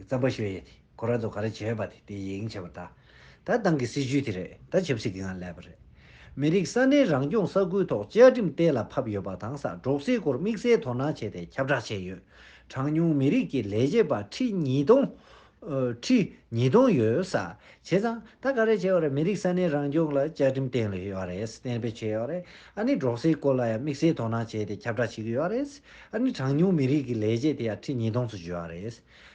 རྩོམ་པ་ཞུ་ཡས་དེ་ཁོ་རང་ཚོ་ག་རེ་བྱས་པ་དེ་དེ་ཡིན་བྱས་པ་ད། ད་ཏང་གི་སྲིད་ཇུས་དེ་རེད། ད་ཆབ་སྲིད་ཀྱི་ངང་སླེབས་པ་རེད། མི་རིགས་ས་གནས་རང་སྐྱོང་ས་ཁུལ་ཐོག་བཅའ་ཁྲིམས་གཏན་ལ་ཕབ་ཡོད་པ་དང་ས། འབྲོག་སའི་སྐོར་དམིགས་བསལ་དོ་སྣང་བྱས་ཏེ་ཁྱབ་བསྒྲགས་བྱས་ཡོད། གྲངས་ཉུང་མི་རིགས་ཀྱི་ལས་བྱེད་པ་ཁྲི་ཉིས་སྟོང་། ཨོ། ཁྲི་ཉིས་སྟོང་ཡོད་ས། བྱས་ཙང་ད་ག་རེ་བྱས་ཡོད་རེད། མི་རིགས་ས་གནས་རང་སྐྱོང་ལ་བཅའ་ཁྲིམས་གཏན་ལ་ཡོད་རེད། གཏན་འབེབས་བྱས་ཡོད་རེད། ཨ་ནི་འབྲོག་སའི་སྐོར་ལ་ཡང་དམིགས་བསལ་དོ་སྣང་བྱས་ཏེ་ཁྱབ་བསྒྲགས་བྱེད་ཀྱི་ཡོད་རེད། ཨ་ནི་གྲངས་ཉུང་མི་རིགས་ཀྱི་ལས་བྱེད་དེ་ཡང་ཁྲི་ཉིས་སྟོང་ཙམ་ཡོད་རེད།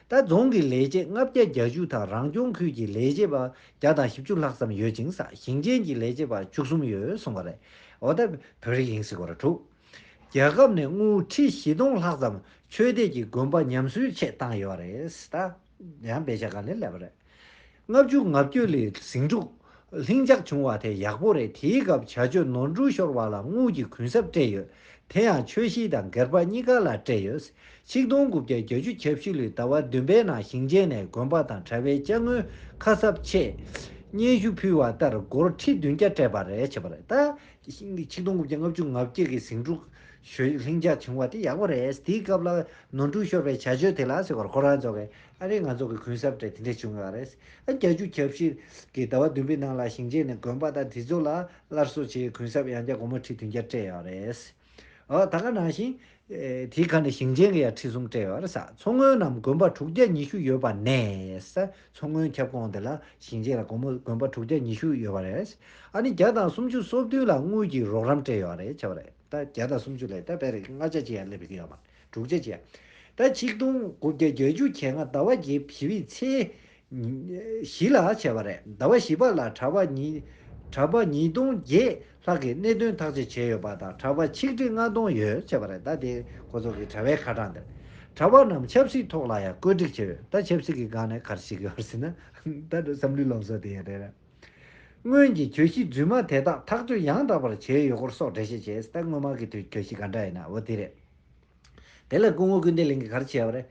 ད་རྫོང་གི་ལས་བྱེད་ལྔ་བརྒྱ་གྱ་བཅུ་དང་རང་སྐྱོང་ཁུལ་གྱི་ལས་བྱེད་པ་བརྒྱ་དང་བཞི་བཅུ་ལྷག་ཙམ་ཡོད་ཅིང་ས། ཞིང་ཆེན་གྱི་ལས་བྱེད་པ་བཅུ་གསུམ་ཡོད་གསུངས་པ་རེད། འོ་ད་བོད་རིགས་ཡིན་ཟེར་དགོས་རེད། དྲུག་རྒྱལ་ཁབ་ནས་དངུལ་ཁྲི་བཞི་སྟོང་ལྷག་ཙམ་ཆོས་དད་ཀྱི་དགོན་པ་ཉམས་གསོའི་ཆེད་བཏང་ཡོད་རེད། ད་ཡང་དཔེ་ཆ་སྒང་ནས་སླེབས་པ་རེད། ལྔ་བཅུ་ང་བརྒྱད་ལོའི་ཟིང་འཁྲུག་ལྷིང་འཇགས་བྱུང་བ་དེ་ཡག་པོ་རེད། དེའི་སྐབས་བྱ་སྤྱོད་ནོར་འཁྲུལ་ཤོར་བ་ལ་དངུལ་གྱི་གུན་གསབ་སྤྲད་ཡོད། དེ་ཡང་ཆོས་གཞིས་དང་སྒེར་པ་གཉིས་ཀ་ལ་སྤྲད་ཡོད། ཆིག་སྟོང་དགུ་བརྒྱ་བརྒྱད་ཅུ་གྱ་བཞི་ལོའི་ཟླ་བ་བདུན་པའི་ནང་ཞིང་ཆེན་ནས་དགོན་པ་དང་གྲྭ་པའི་དཔྱ་དངུལ་ཁ་གསབ་ཆེད་སྙན་ཞུ་ཕུལ་བ་ལྟར་སྒོར་ཁྲི་བདུན་བརྒྱ་སྤྲད་པ་རེད། བྱས་པ་རེད་ད། ཆིག་སྟོང་དགུ་བརྒྱ་ལྔ་བཅུ་ང་བརྒྱད་ཀྱི་ཟིང་འཁྲུག་ཞོད་ལྷིང་འཇགས་བྱུང་བ་དེ་ཡག་པོ་རེད། དེའི་སྐབས་ལ་ནོར་འཁྲུལ་ཤོར་བའི་བྱ་སྤྱོད་དེ་ལ་ཟེར་བར་ཁོ་རང་ཚོ་གིས་ཨ་རེ་ང་ཚོ་གི་གུན་གསབ་སྤྲད་དེ་འདྲ་བྱུང་ཡོད་རེད། ཨ་བརྒྱད་ཅུ་གྱ་བཞི་གི་ཟླ་བ་བདུན་པའི་ནང་ལ་ཞིང་ཆེན་ནས་དགོན་པ་དང་དེ་ཚོ་ལ་སླར་གསོ་བྱེད་གུན་གསབ་ཡང་བསྐྱར་སྒོར་མོ་ཁྲི་བདུན་བརྒྱ་སྤྲད་ཡོད་རེད། ཨ་ད་ག་ནང་བཞིན། ཨེ། དེའི་ཁ་ནས་ཞིང་ཆེན་གྱི་ཡང་ཁྲི་གསུམ་སྤྲད་ཡོད་རེད་ས། མཚོ་སྔོན་ནམ་དགོན་པ་དྲུག་བརྒྱ་ཉི་ཤུ་ཡོད་པ་ནས་ས། མཚོ་སྔོན་ཁྱབ་ཁོངས་དེ་ལ་ཞིང་ཆེན་ལ་དགོན་པ་དགོན་པ་དྲུག་བརྒྱ་ཉི་ཤུ་ཡོད་པ་རེད། ཨ་ནི་བརྒྱ་དང་སུམ་ཅུ་སོ་བདུན་ལ་དངུལ་གྱི་རོགས་རམ་སྤྲད་ཡོད་རེད། བྱས་པ་རེད། ད་བརྒྱ་དང་སུམ་ཅུ་ལས་ད་དཔེ་རེ་ལྔ་བརྒྱ་ཅིག་ཡང་སླེབས་ཀྱི་ཡོད་མ་རེད། དྲུག་བརྒྱ་ཅིག་ཡང་། ད་ཆིག་སྟོང་དགུ་བརྒྱ་བརྒྱད་ཅུ་གྱ་ལྔ་ཟླ་བ་བརྒྱད་བཞི་པའི་ཚེས་བཞི་ལ་བྱས་པ་རེད། ཟླ་བ་བཞི་པ་ལ་གྲྭ་པ་ཉིས་གྲྭ་པ་ཉིས་སྟོང་བརྒྱད་ལྷག་གིས་གནད་དོན་ཐག་གཅོད་བྱས་ཡོད་པ་དང་། གྲྭ་པ་ཆིག་ཁྲི་ལྔ་སྟོང་ཡོད་བྱས་པ་རེད། ད་དེ་ཁོ་ཚོ་གི་གྲྭ་པའི་ཁ་གྲངས་དེ་རེད། གྲྭ་པ་རྣམས་ཆབ་སྲིད་ཐོག་ལ་ཡང་བཀོད་སྒྲིག་བྱས་ཡོད། ད་ཆབ་སྲིད་ཀྱི་སྒང་ནས་ག་རེ་བྱེད་ཀྱི་ཡོད་ཟེར་ན། ད་བསམ་བློའི་ལམ་སང་དེ་ཡང་རེད་རེད། སྔོན་གྱི་གྱོད་གཞི་རྫུན་མ་དེ་དག་ཐག་གཅོད་ཡང་དག་པར་བྱས་ཡོད་སྐོར་སོགས་འགྲེལ་བཤད་བྱས། ད་སྔོན་མ་གི་དུས་གྱོད་གཞི་ག་འདྲ་ཡིན་ན་འོ་དེ་རེད། དེ་ལ་སྐུ་ངོ་ཀུན་བདེ་གླིང་གིས་ག་རེ་བྱས་པ་རེད།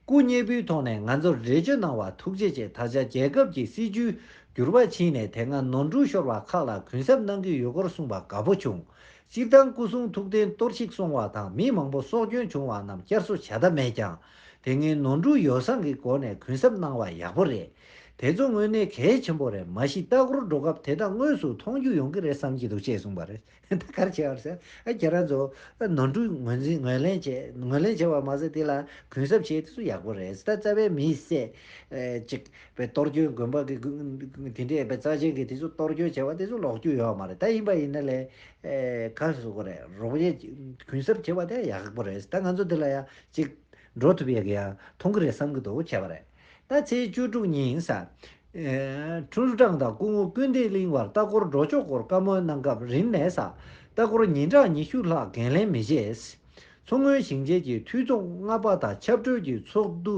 སྐུ་མཉེས་པོའི་ཐོག་ནས་ང་ཚོར་འགྲེལ་བརྗོད་གནང་བར་ཐུགས་རྗེ་ཆེ། ད་ཆ་རྒྱལ་ཁབ་ཀྱི་སྲིད་ཇུས་འགྱུར་བ་ཕྱིན་ནས་དེ་སྔ་ནོར་འཁྲུལ་ཤོར་བ་ཁག་ལ་གུན་གསབ་གནང་གི་ཡོད་སྐོར་གསུངས་པ་དགའ་པོ་བྱུང་། སྤྱིར་བཏང་སྐུ་གསུང་ཐུགས་རྟེན་གཏོར་བཤིག་སོང་བ་དང་མི་མང་པོ་སྲོག་སྐྱོན་བྱུང་བ་རྣམས་བསྐྱར་གསོ་བྱ་ཐབས་མེད་ཀྱང་། དེ་སྔའི་ནོར་འཁྲུལ་ཡོ་བསྲང་གི་སྒོ་ནས་གུན་གསབ་གནང་བ་ཡག་པོ་རེད། དེ་ཚོ་དངོས་གནས་གལ་ཆེན་པོ་རེད། མ་གཞི་ལྟ་སྐོར་འགྲོ་སྐབས་དེ་དག་དངོས་སུ་མཐོང་རྒྱུ་ཡོང་གི་རེད་བསམ་གྱི་འདུག་ཅེས་གསུངས་པ་རེད། ད་ག་རེ་བྱས་པ་རེད་ཟེར། ཨ། ཁྱེད་རང་ཚོ་ནོར་འཁྲུལ་ངོས་འཛིན་ངོས་ལེན་བྱས་ངོས་ལེན་བྱས་པ་མ་ཟད་དེ་ལ་གུན་གསབ་བྱས་དེ་ཚོ་ཡག་པོ་རེད། ད་རྩ་བའི་མིའི་སྲས། ཨེ། ཅིག་པའི་གཏོར་སྐྱོན་དགོན་པ་གི་དེ་འདྲའི་པའི་རྩ་ཆེན་གྱི་དེ་ཚོ་གཏོར་སྐྱོན་བྱས་པ་དེ་ཚོ་ལོག་རྒྱུ་ཡོད་མ་རེད། ད་ཡིན་པ་ཡིན་ན་ལས། ཨེ། ག་རེ་ཟེར་དགོས་རེད། རོགས་ཡས་གུན་གསབ་བྱས་པ་དེ་ཡག་པོ་རེད། ད་ང་ཚོ་འདི་ལ་ཡང་ཅིག་འགྲོ་ཐུབ་ཡག་གི་ཡང་མཐོང་གི་རེད་བསམ་གི་འདུག་བྱས་པ་རེད། ད་ཚེས་བཅུ་དྲུག་ཉིན་ས། ཨེ། ཁྲུན་ཀྲང་དང་སྐུ་ངོ་ཀུན་བདེ་གླིང་བར་ལྟ་སྐོར་འགྲོ་ཕྱོགས་སྐོར་བཀའ་མོལ་གནང་སྐབས་རིམས་ནད་ས་ལྟ་སྐོར་ཉིན་གྲངས་ཉི་ཤུ་ལྷག་འགན་ལེན་མི་བྱེད། མཚོ་སྔོན་ཞིང་ཆེན་གྱི་འཐུས་ཚོགས་ལྔ་པ་དང་ཆབ་གྲོལ་གྱི་ཚོགས་འདུ་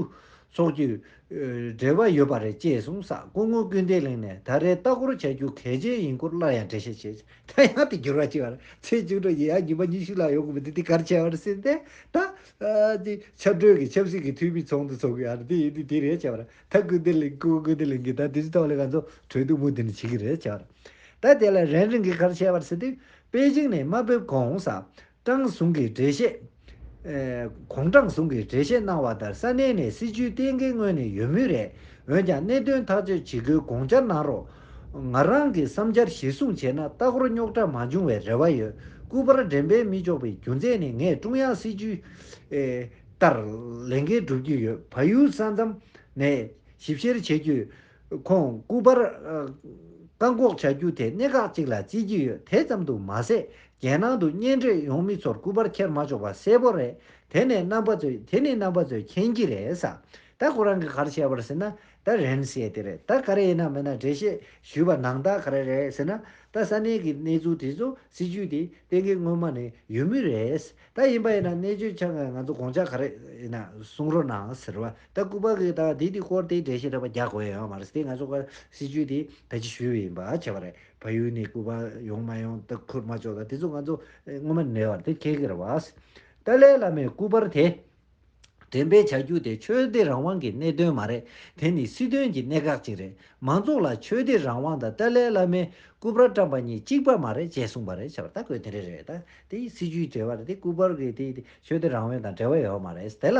འཚོགས་རྒྱུའི་འབྲེལ་བ་ཡོད་པ་རེད་ཅེས་གསུངས་ས། སྐུ་ངོ་ཀུན་བདེ་གླིང་ནས་ད་རེས་ལྟ་སྐོར་བྱ་རྒྱུ་གལ་ཆེན་ཡིན་སྐོར་སླར་ཡང་འགྲེལ་བཤད་བྱས། ད་ཡང་དེ་འགྱུར་བ་ཅིག་བར་ཚེས་བཅུ་དྲུག་ཡིན་ཡང་ཉི་མ་ཉི་ཤུ་ལྷག་ཡོང་གི་མི་འདུག་དེ་ག་རེ་བྱས་པ་རེད་ཟེར་ཏེ། ད་ཨ་དེ་ཆབ་གྲོལ་གྱི་ཆབ་སྲིད་ཀྱི་འཐུས་མི་ཚོགས་འདུ་ཚོགས་ཀྱི་ཡ་རེད། དེ་ཡིན་དུས་དེ་རེད་བྱས་པ་རེད། ད་ཀུན་བདེ་གླིང་སྐུ་ངོ་ཀུན་བདེ་གླིང་གིས་ད་དེ་ཚོ་ཐོག་ལ་ང་ཚོ་གྲོས་བསྡུར་མུ་མཐུད་ནས་བྱེད་ཀྱི་རེད་བྱས་པ་རེད། ད་དེ་ལ་རན་རིང་གིས་ག་རེ་བྱས་པ་རེད་ཟེར་དུས། པེ་ཅིང་ནས་དམའ་འབེབས་གོང་ས། ཀྲང་ཟུང་གིས་འགྲེལ་བཤད། ཨེ། གོང་ཀྲང་ཟུང་གིས་འགྲེལ་བཤད་གནང་བ་ལྟར་ས་གནས་ནས་སྲིད་ཇུས་གཏན་འཁེལ་སྔོན་ནས་ཡོད་མུས་རེད། འོན་ཀྱང་གནད་དོན་ཐག་གཅོད་བྱེད་དགོས་དགོངས་འཆར་གནང་རོགས། ང་རང་གི་བསམ་འཆར་གཞིར་བཟུང་བྱས་ན་ལྟ་སྐོར་རྙོག་དྲ་མ་འབྱུང་བའི་རེ་བ་ཡོད། སྐུ་པར་འགྲེམས་སྤེལ་མི་ཆོག་པའི་རྒྱུ་མཚན་ནི་ངས་ཀྲུང་དབྱང་སྲིད་ཇུས། ཨེ། ལྟར་ལས་འགན་སྒྲུབ་ཀྱི་ཡོད། བལ་ཡུལ་ས་མཚམས་ནས་ཞིབ་བཤེར་བྱེད་རྒྱུ། ཁོང་སྐུ་པར། ཨ། བཀག་འགོག་བྱ་རྒྱུ་དེ་གནད་འགག་ཅིག་ལ་བརྩི་གི་ཡོད། དེ་ཙམ་དུ་མ་ཟད། རྒྱལ་ནང་དུ་གཉེན་འཕྲད་ཡོང་མི་ཚོར་སྐུ་པར་འཁྱེར་མ་ཆོག་པ་གསལ་པོ་རེད། དེ་ནས་རྣམ་པ་ཚོས་དེ་ནི་རྣམ་པ་ཚོས་མཁྱེན་གྱི་རེད་ས། ད་ཁོ་རང་གིས་ག་རེ་བཤད་པ་རེད་ཟེར་ན། ད་རན་ཟེར་དེ་རེད། ད་ག་རེ་ཡིན་ན་མིན་ན་འགྲེལ་བཤད་ཞུས་པ་ནང་ལྟར་ག་རེ་རེད་ཟེར་ན། ད་ས་གནས་ཀྱི་གནས་ཚུལ་དེ་ཚོ་སྲིད་ཇུས་དེ་གཏན་འཁེལ་སྔོན་མ་ནས་ཡོད་མུས་རེད། ད་ཡིན་པ་ཡིན་ན་གནས་ཚུལ་ཆ་ང་ང་ཚོ་དགོངས་འཆར་ག་རེ་ཡིན་ན་གསུང་རོགས་གནང་ཟེར་བ། ད་སྐུ་པར་གྱི་ད་དེ་དེ་སྐོར་དེ་འགྲེལ་བཤད་རེ་བ་རྒྱག་དགོས་ཡོད་མ་རེད། དེ་ང་ཚོ་ག་སྲིད་ཇུས་དེ་ད་ཅི་ཞུས་པ་ཡིན་པ་བྱས་པ་རེད། བལ་ཡུལ་ནས་སྐུ་པར་ཡོང་མ་ཡོང་ད་ཁུར་མ་ཆོག་ད་དེ་ཚོ་ང་ཚོ་སྔོན་མ་ནས་བར་དེ་ཁེལ་གི་རེད་བ། ཏཱ་ལའི་བླ་མའི་སྐུ་པར་དེ་འགྲེམས་སྤེལ་བྱ་རྒྱུ་དེ་ཆོས་དད་རང་དབང་གི་གནད་དོན་མ་རེད། དེ་ནི་སྲིད་དོན་གྱི་གནད་འགག་ཅིག་རེད། མང་ཚོགས་ལ་ཆོས་དད་རང་དབང་དང་ཏཱ་ལའི་བླ་མའི་སྐུ་པར་བཀྲམ་པ་གཉིས་གཅིག་པ་མ་རེད་ཅེས་གསུངས་པ་རེད་བྱས་པ་ད་ཁོས་དེ་འདྲ་རེད། ད་དེ་སྲིད་ཇུས་འབྲེལ་བ་རེད། དེ་སྐུ་པར་གི་དེ་དེ་ཆོས་དད་རང་དབང་དང་འབྲེལ་བ་ཡོད་མ་རེད། དེ་ལ་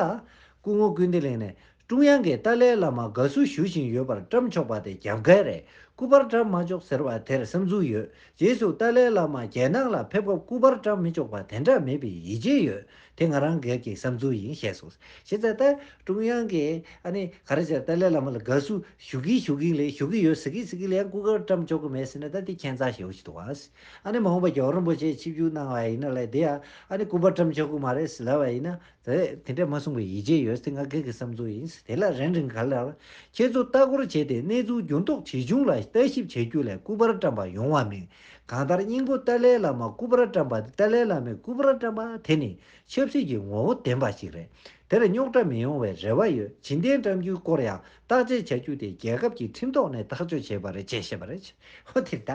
སྐུ་ངོ་ཀུན་བདེ་གླིང་ནས། ཀྲུང་དབྱང་གིས་ཏཱ་ལའི་བླ་མ་དགའ་བསུ་ཞུ་བཞིན་ཡོད་པར་བཀྲམ་ཆོག་པ་དེ་རྒྱབ་འགལ་རེད། སྐུ་པར་བཀྲམ་མ་ཆོག་ཟེར་བ་དེར་བསམ་ཚུལ་ཡོད། རྗེས་སུ་ཏཱ་ལའི་བླ་མ་རྒྱལ་ནང་ལ་ཕེབས་སྐབས་སྐུ་པར་བཀྲམ་མི་ཆོག་པ་དེ་འདྲ་མེད་པའི་ཡིད་ཆེས་ཡོད། དེ་ང་རང་སྒེར་གྱི་བསམ་ཚུལ་ཡིན་ཞེས་གསུངས། བྱས་ཙང་ད་ཀྲུང་དབྱང་གིས་ཨ་ནི་ག་རེ་བྱས། ཏཱ་ལའི་བླ་མ་ལ་དགའ་བསུ་ཞུ་གིན་ཞུ་གིན་ལས་ཞུ་གི་ཡོད་ཟེར་གིན་ཟེར་གིན་ལས་ཡང་སྐུ་པར་བཀྲམ་ཆོག་གི་མེད་ཟེར་ན་ད་དེ་ཁྱད་མཚར་ཞེ་པོ་ཞིག་འདུག་བ། ཨ་ནི་མ་འོངས་པ་རྒྱལ་བ་རིན་པོ་ཆེ་ཆིབས་བསྒྱུར་གནང་བ་ཡིན་ན་ལས་དེ་ཡང་ཨ་ནི་སྐུ་པར་བཀྲམ་ཆོག་གི་མ་རེད་ལབ་པ་ཡིན་ན། དེ་དེ་འདྲ་མ་གསུངས་པའི་ཡིད་ཆེས་ཡོད་ཟེར་ང་སྒེར་གྱི་བསམ་ཚུལ་ཡིན། དེ་ལ་རན་རིང་ག་ལ། ཁྱེད་ཚོ་ལྟ་སྐོར་བྱས་ཏེ་གནས་ཚུལ་འགྱུར་ལྡོག་ཇི་བྱུང་ལ་ལྟ་ཞིབ་བྱེད་རྒྱུ་ལས་སྐུ་པར་བཀྲམ་པ་ཡོང་བ་མིན། གང་ལྟར་སྙིང་པོ་ཏཱ་ལའི་བླ་མ་སྐུ་པར་བཀྲམ་པ་ཏཱ་ལའི་བླ་མའི་སྐུ་པར་བཀྲམ་པ་དེ་ནི་ཆབ་སྲིད་ཀྱི་ངོ་བོ་ལྡན་པ་ཞིག་རེད། དེར་རྙོག་དྲ་མི་ཡོང་བའི་རེ་བ་ཡོད། བྱིན་རྟེན་བཀྲམ་རྒྱུའི་སྐོར་ཡང་བརྟག་དཔྱད་བྱ་རྒྱུ་དེ་རྒྱལ་ཁབ་ཀྱི་ཁྲིམས་ཐོག་ནས་ཐག་གཅོད་བྱས་པ་རེད་ཅེས་བཤད་པ་རེད། ཧོ་དེ་ད་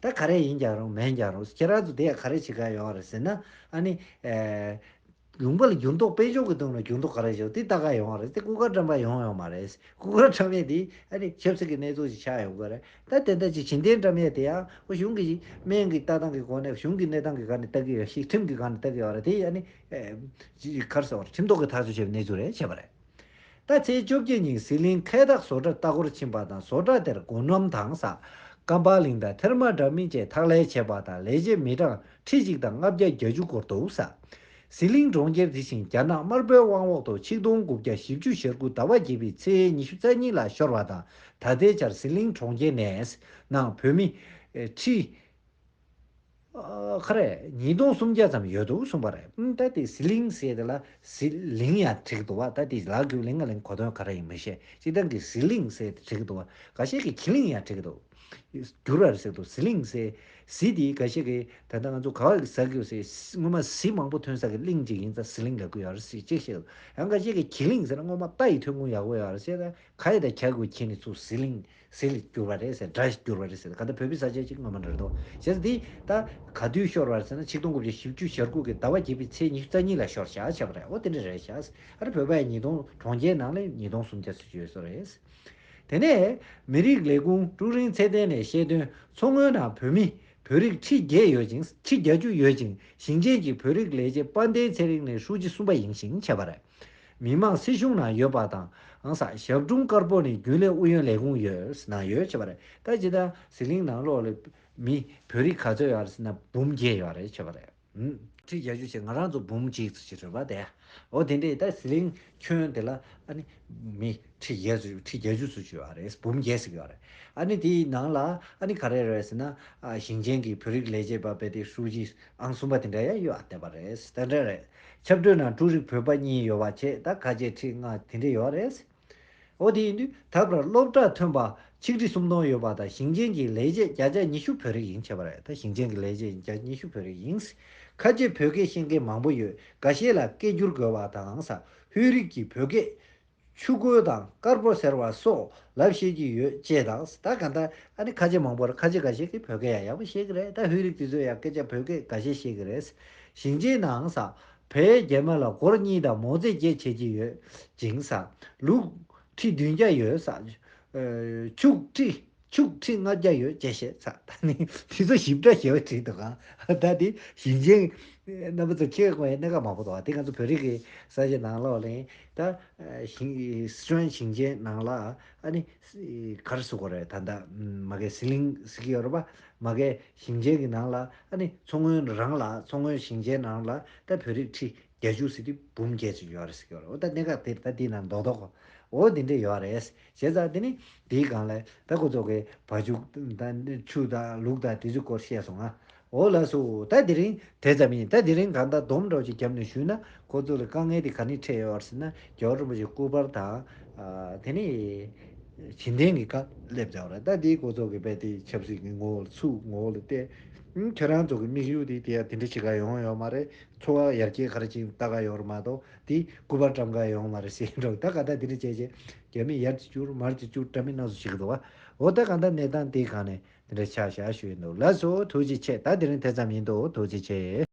ད་ག་རེ་ཡིན་ཀྱང་རུང་མིན་ཀྱང་རུང་ཁྱེད་རང་ཚོ་དེ་ཡང་ག་རེ་བྱེད་ག་ཡོང་བ་རེད་ཟེར་ན། ཨ་ནི། ལུང་པ་ལ་འགྱུར་ལྡོག་དཔལ་འབྱོར་གྱི་སྟེང་ལ་འགྱུར་ལྡོག་ག་རེ་བྱུང་དེ་ལྟ་ག་ཡོང་བ་རེད། དེ་སྐུ་པར་བཀྲམ་པ་ཡོང་ཡོང་མ་རེད། སྐུ་པར་བཀྲམ་ཡས་དེ་ཨ་ནི་ཆབ་སྲིད་ཀྱི་གནས་ཚུལ་ཞིག་ཆགས་ཡོང་གི་རེད། ད་དེ་འདྲ་ཅིག་བྱིན་རྟེན་བཀྲམ་ཡས་དེ་ཡང་ཨོ་གཞུང་གི་སྨན་གྱི་ལྟ་སྟངས་ཀྱི་སྒོ་ནས་གཞུང་གི་གནས་སྟངས་ཀྱི་སྒང་ནས་ལྟ་གི་ཡོད་ཤིག་ཁྲིམས་ཀྱི་སྒང་ནས་ལྟ་གི་ཡོད་རེད། དེ་ཨ་ནི་ཅི་གར་སོགས་ཁྲིམས་ཐོག་གི་ཐག་གཅོད་བྱས་པའི་གནས་ཚུལ་རེད་བྱས་པ་རེད། ད་ཚེས་བཅོ་བརྒྱད་ཉིན་ཟི་ལིང་ཁའི་ཐག་བཟོ་གྲྭར་ལྟ་སྐོར་ཕྱིན་པ་དང་བཟོ་གྲྭ་དེར་སྒོ་ནམ་དང་ས། ཀམ་པ་གླིང་དང་ཐེར་མ་འདྲ་མིན་བཅས་ཐག་ལས་བྱས་པ་དང་ལས་བྱེད་མི་གྲངས་ཁྲི་གཅིག་དང་ལྔ་བརྒྱ་བརྒྱད་ཅུ་སྐོར་འདུག་ས། ཟི་ལིང་གྲོང་ཁྱེར་དེ་བཞིན་རྒྱ་ནག་དམར་པོའི་དབང་འོག་ཏུ་ཆིག་སྟོང་དགུ་བརྒྱ་བཞི་བཅུ་ཞེ་དགུ་ཟླ་བ་བརྒྱད་པའི་ཚེས་ཉི་ཤུ་རྩ་གཉིས་ལ་ཤོར་བ་དང་ད་ལྟའི་ཆར་ཟི་ལིང་གྲོང་ཁྱེར་ནས་ནང་བོད་མི་ཁྲི། ཨ་ཁ་རེ་ཉིས་སྟོང་སུམ་བརྒྱ་ཙམ་ཡོད་འདུག་གསུངས་པ་རེད། ཨུམ་ད་དེ་ཟི་ལིང་ཟེར་དེ་ལ་ཟི་ལིང་ཡང་འགྲིག་འདུག་བ། ད་དེ་ལ་རྒྱུ་གླིང་ང་གླིང་གོ་དོན་ག་རེ་ཡིན་མི་ཤེས། སྤྱིར་བཏང་གི་ཟི་ལིང་ཟེར་དེ་འགྲིག་འདུག་བ། འགའ་ཤས་ཀྱིས་གྱི་ལིང་ཡང་འགྲིག་འདུག་བསྒྱུར་བ་རེད་ཟེར་འདུག་ཟི་ལིང་ཟེར་ཟི་དེ་འགའ་ཤས་ཀྱིས་ད་ལྟ་ང་ཚོ་ག་བ་གི་ཟ་གི་ཟེར་སྔོན་མ་ཟི་མང་པོ་ཐོན་ས་གི་གླིང་ཅིག་ཡིན་ཙང་ཟི་ལིང་ལབ་གི་ཡོད་རེད་ཟེར་གཅིག་བཤད་འདུག་ཡང་འགའ་ཤས་ཀྱིས་གྱི་ལིང་ཟེར་ན་སྔོན་མ་རྟ་ཡི་ཐོན་ཁུངས་ཡག་པོ་ཡོད་རེད་ཟེར། ད་ག་ཡི་ད་གྱ་གུ་གྱི་ནི་ཚུར་ཟི་ལིང་། ཟི་ལ་བསྒྱུར་བ་རེད་ཟེར། སྒྲ་བསྒྱུར་བ་རེད་ཟེར། ག་ད་བོད་པའི་ས་ཆ་གཅིག་སྔོན་མ་འདྲ་འདུག་བྱས་ཙང་འདི་ད་ག་དུས་ཤོར་བ་རེད་ཟེར་ན་ཆིག་སྟོང་དགུ་བརྒྱ་བཞི་བཅུ་ཞེ་དགུ་གི་ཟླ་བ་བརྒྱད་པའི་ཚེས་ཉི་ཤུ་རྩ་གཉིས་ལ་ཤོར་བཞག་བྱས་པ་རེད། འོ་དེ་འདྲ་རེད་བཞག་ཨ་རི་བོད་པ་ཡི་ཉིས་སྟོང་གྲོང་ཁྱེར་ནང་ལ་ཉིས་སྟོང་སུམ་བརྒྱ་ཙམ་ཡོད་ས་རེད། དེ་ནས་མི་རིགས་ལས་ཁུངས་ཀྲུའུ་རིན་ཚེ་བརྟན་ནས་བཤད་དོན། མཚོ་སྔོན་ནང་བོད་མི་བོད་རིགས་ཁྲི་བརྒྱད་ཡོད་ཅིང་ཁྲི་བརྒྱད་ཅུ་ཡོད་ཅིང་ཞིང་ཆེན་གྱི་བོད་རིགས་ལས་བྱེད་དཔལ་ལྡན་ཚེ་རིང་ནི་ཧྲུའུ་ཅི་གསུམ་པ་ཡིན་ཞིང་བྱས་པ་རེད། མི་དམངས་སྲིད་གཞུང་ནང་ཡོད་པ་དང་ཨང་ས་ཞབས་དྲུང་དཀར་པོ་ནི་རྒྱུན་ལས་ཨུ་ཡོན་ལས་ཁུངས་ཡོད་ནང་ཡོད་བྱས་པ་རེད། ད་ཇི་ལྟར་ཟི་ལིང་ནང་ལོགས་ལ་མི་བོད་རིགས་ག་ཚོད་ཡོད་རེད་ཟེར་ན་འབུམ་བརྒྱད་ཡོད་རེད་བྱས་པ་རེད། ཧུམ། ཁྲི་བརྒྱད་ཅུ་ཞེས་ང་རང་ཚོ་འབུམ་གཅིག་ཙམ་ཞིག་རེད་པ་དེ། འོ་དེ་འདྲས་ད་ཟི་ལིང་ཁྱོན་དེ་ལ་ཨ་ནི་མི་ཁྲི་བརྒྱད་ཙམ་ཁྲི་བརྒྱད་ཅུ་ཙམ་ཞིག་ཡོད་རེད། འབུམ་བརྒྱད་ཟེར་གྱི་ཡོད་རེད། ཨ་ནི་དེའི་ནང་ལ་ཨ་ནི་ག་རེ་རེད་ཟེར་ན་ཨ་ཞིང་ཆེན་གྱི་བོད་རིགས་ལས་བྱེད་པ་དཔེ་དེ་ཧྲུའུ་ཅི་ཨང་གསུམ་པ་དེ་འདྲ་ཡང་ཡོད་ཨ་བསྡད་པ་རེད། དེ་འདྲ་རེད། ཁྱབ་བགྲོད་ནང་ཀྲུའུ་རིན་བོད་པ་གཉིས་ཡོད་པ་བྱས་ད་ཁ་ཆེ་ཁྲི་ལྔ་དེ་འདྲ་ཡོད་རེད། འོ་དེ་ཡིན་དུས་ད་བར་སློབ་གྲྭ་ཐོན་པ་ཆིག་ཁྲི་སུམ་སྟོང་ཡོད་པ་དང་ཞིང་ཆེན་གྱི་ལས་བྱེད་བརྒྱ་ཆ་ཉི་ཤུ་བོད་རིགས་ཡིན་བྱས་པ་རེད། ད་ཞིང་ཆེན་གྱི་ལས་བྱེད་བརྒྱ་ཆ་ཉི་ཤུ་བོད་རིགས་ཡིན། ཁ་ཆེ་བོད་སྐད་ཤེས་མཁན་མང་པོ་ཡོད། འགའ་ཤས་ལ་སྐད་སྒྱུར་དགོས་པ་དང་ས་ཧུའི་རིགས་ཀྱི་བོད་སྐད་ཆུ་ཁོལ་དང་དཀར་པོ་ཟེར་བ་སོགས་ལབ་ཤེས་ཀྱི་ཡོད་ཅེས་དང་ད་ག་ད་ཨ་ནི་ཁ་ཆེ་མང་པོར་ཁ་ཆེ་འགའ་ཤས་ཀྱིས་བོད་སྐད་ཡང་ཡག་པོ་ཤེས་ཀྱི་རེད། ད་ཧུའི་རིགས་དེ་ཚོས་ཡང་སྐད་ཆ་བོད་སྐད་འགའ་ཤས་ཤེས་ཀྱི་རེད། ཞིང་ཆེན་ནང་ས་བལ་རྒྱ་མ་ལ་སྒོར་གཉིས་དང་མོ་རྩིས་བརྒྱད་བྱེད་ཀྱི་ཡོད་ཅིང་ས། ལུག་ཁྲི་བདུན་བརྒྱ་ཡོད་ས། ཨ་ཕྱུགས་ཁྲི་ཕྱུགས་ཁྲི་ལྔ་བརྒྱ་ཡོད་ཅེས་བཤད་ས། ད་ནི་དེ་ཚོ་ཞིབ་ཕྲ་ཞེ་པོ་བྲིས་འདུག་ག་ད་དེ་ཞིང་ཆེན་རྣམ་པ་ཚོ་ཁྱེད་ཀྱི་གནད་འགག་མང་པོ་འདུག་དེ་ང་ཚོ་བོད་རིགས་ཀྱི་ས་ཆ་ནང་ལོགས་ལ་ད་ཞིང་སི་ཁྲོན་ཞིང་ཆེན་ནང་ལ་ཨ་ནི་ག་རེ་ཟེར་དགོས་རེད། ད་ད་མ་གི་ཟི་ལིང་ཟེར་གྱི་ཡོད་རེད་པ། མ་གི་ཞིང་ཆེན་གྱི་ནང་ལ་ཨ་ནི་མཚོ་སྔོན་རང་ལ་མཚོ་སྔོན་ཞིང་ཆེན་ནང་ལ་ད་བོད་རིགས་ཁྲི་བརྒྱད་ཅུ་ཟེར་དུས་འབུམ་བརྒྱད་ཅུ་ཡོད་རེད་ཟེར་གྱི་ཡོད་རེད། འོ་ད་གནད་འགག་དེ་ད་དེའི་ནང་རྡོག་རྡོག་གོ། འོ་དེ་འདྲ་ཡོད་རེད། བྱས་ཙང་དེ་ནི་དེའི་སྒང་ལ་ད་ཁོ་ཚོ་གི་བ་ཕྱུགས་ད་ཆུ་དང་ལུག་དང་དེ་ཚོའི་སྐོར་བཤད་སོང་ང་། འོ་ལགས་སོ། ད་དེ་རིང་དེ་ཙམ་ཡིན། ད་དེ་རིང་གང་ལྟར་སྡོམ་འདྲ་བོ་ཅིག་བརྒྱབ་ནས་ཞུས་ན་ཁོ་ཚོ་ལ་དཀའ་ངལ་དེ་ག་ནས་འཕྲད་ཡོད་རེད་ཟེར་ན་རྒྱལ་བ་རིན་པོ་ཆེ་སྐུ་པར་དང་། ཨ་དེ་ནི། གཞི་རྟེན་གྱི་ཀ་སླེབས་བྱ་བ་རེད། ད་དེའི་སྐོར་ཚོགས་ཀྱི་བས་དེ་ཆབ་སྲིད་ཀྱི་ངོ་བོ་ལ་ཚུགས་ངོ་བོ་ལ་བལྟས། ཨུམ། ཁྱེད་རང་ཚོ་གི་དམིགས་ཡུལ་དེ་དེ་ཡ་དེ་འདྲ་བྱེད་ག་ཡོང་ཡོད་མ་རེད། འཚོ་བ་ཡར་རྒྱས་ག་རེ་བྱེད་ལྟ་ག་ཡོང་རེད་མ་གཏོགས་དེ་སྐུ་པར་བཀྲམ་ག་ཡོང་མ་རེད་ཟེར་འགྲོ། ད་ག་ད་དེ་འདྲ་བྱས་བྱས་རྒྱ་མི་ཡར་གྱི་བསྐྱུར་མར་གྱི་བསྐྱུར་འདྲ་མིན་སྣ་ཚོགས་བྱེད་ཀྱི་འདུག་བ། འོ་ད་ག་ད་གནས་སྟངས་དེའི་སྒང་ནས་དེ་འདྲ་ཆགས་བཞག་ཞུ་ཡི་འདུག་ལགས་སོ། ཐུགས་རྗེ་ཆེ། ད་དེ་རིང་དེ་ཙམ་ཡིན་འདུག་ཐུགས་རྗེ་ཆེ།